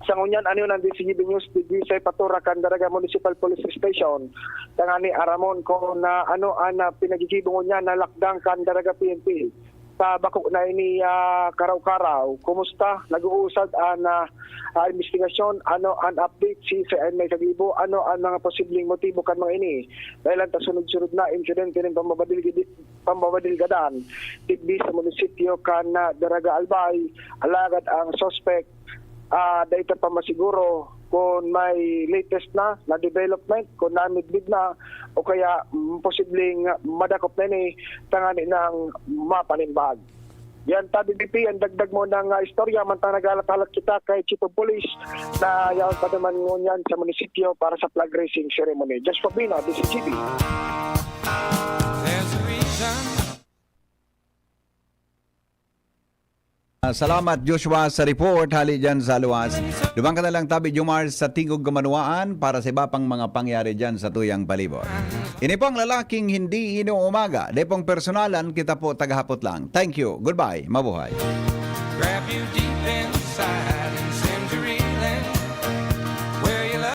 Sa ngunyan, ano yun ang D C G B News, digdi sa ipatura kan Daraga Municipal Police Station, tangani aramon kung na ano ang, ah, pinagigibo ngunyan na lakdang kan Daraga P N P. Sa bako na ini, ah, karaw-karaw, kumusta? Nag-uusad ang, ah, ah, investigasyon? Ano ang update? Si Sir Enmay Kagibo, ano ang mga posibleng motibo kan mga ini? Dahil ang tasunod-sunod na insidente ng pambabadil, pambabadil gadan, digdi sa munisipyo kan, ah, Daraga Albay, alagad ang suspect, ah, dai ta pa masiguro kung may latest na, na development, kung namidbid na, o kaya, mm, posibleng madakop na ini, tangani ng mapanimbag. Yan, Tabi B P, ang dagdag mo ng, ah, istorya, mantang naghalat-halat kita kay Chief of Police na yaon pa naman ngunyan sa munisipyo para sa flag raising ceremony. Josh Pabino, D C G B. There's a reason. Ah, salamat, Joshua, sa report. Hali dyan sa luwas. Duman ka na lang, Tabi Jomar, sa Tingog Kamanwaan para sa iba pang mga pangyari dyan sa tuyang palibot. Ini po ang lalaking hindi inuumaga. Dai pong personalan, kita po tagahapot lang. Thank you. Goodbye. Mabuhay. Grab you deep inside.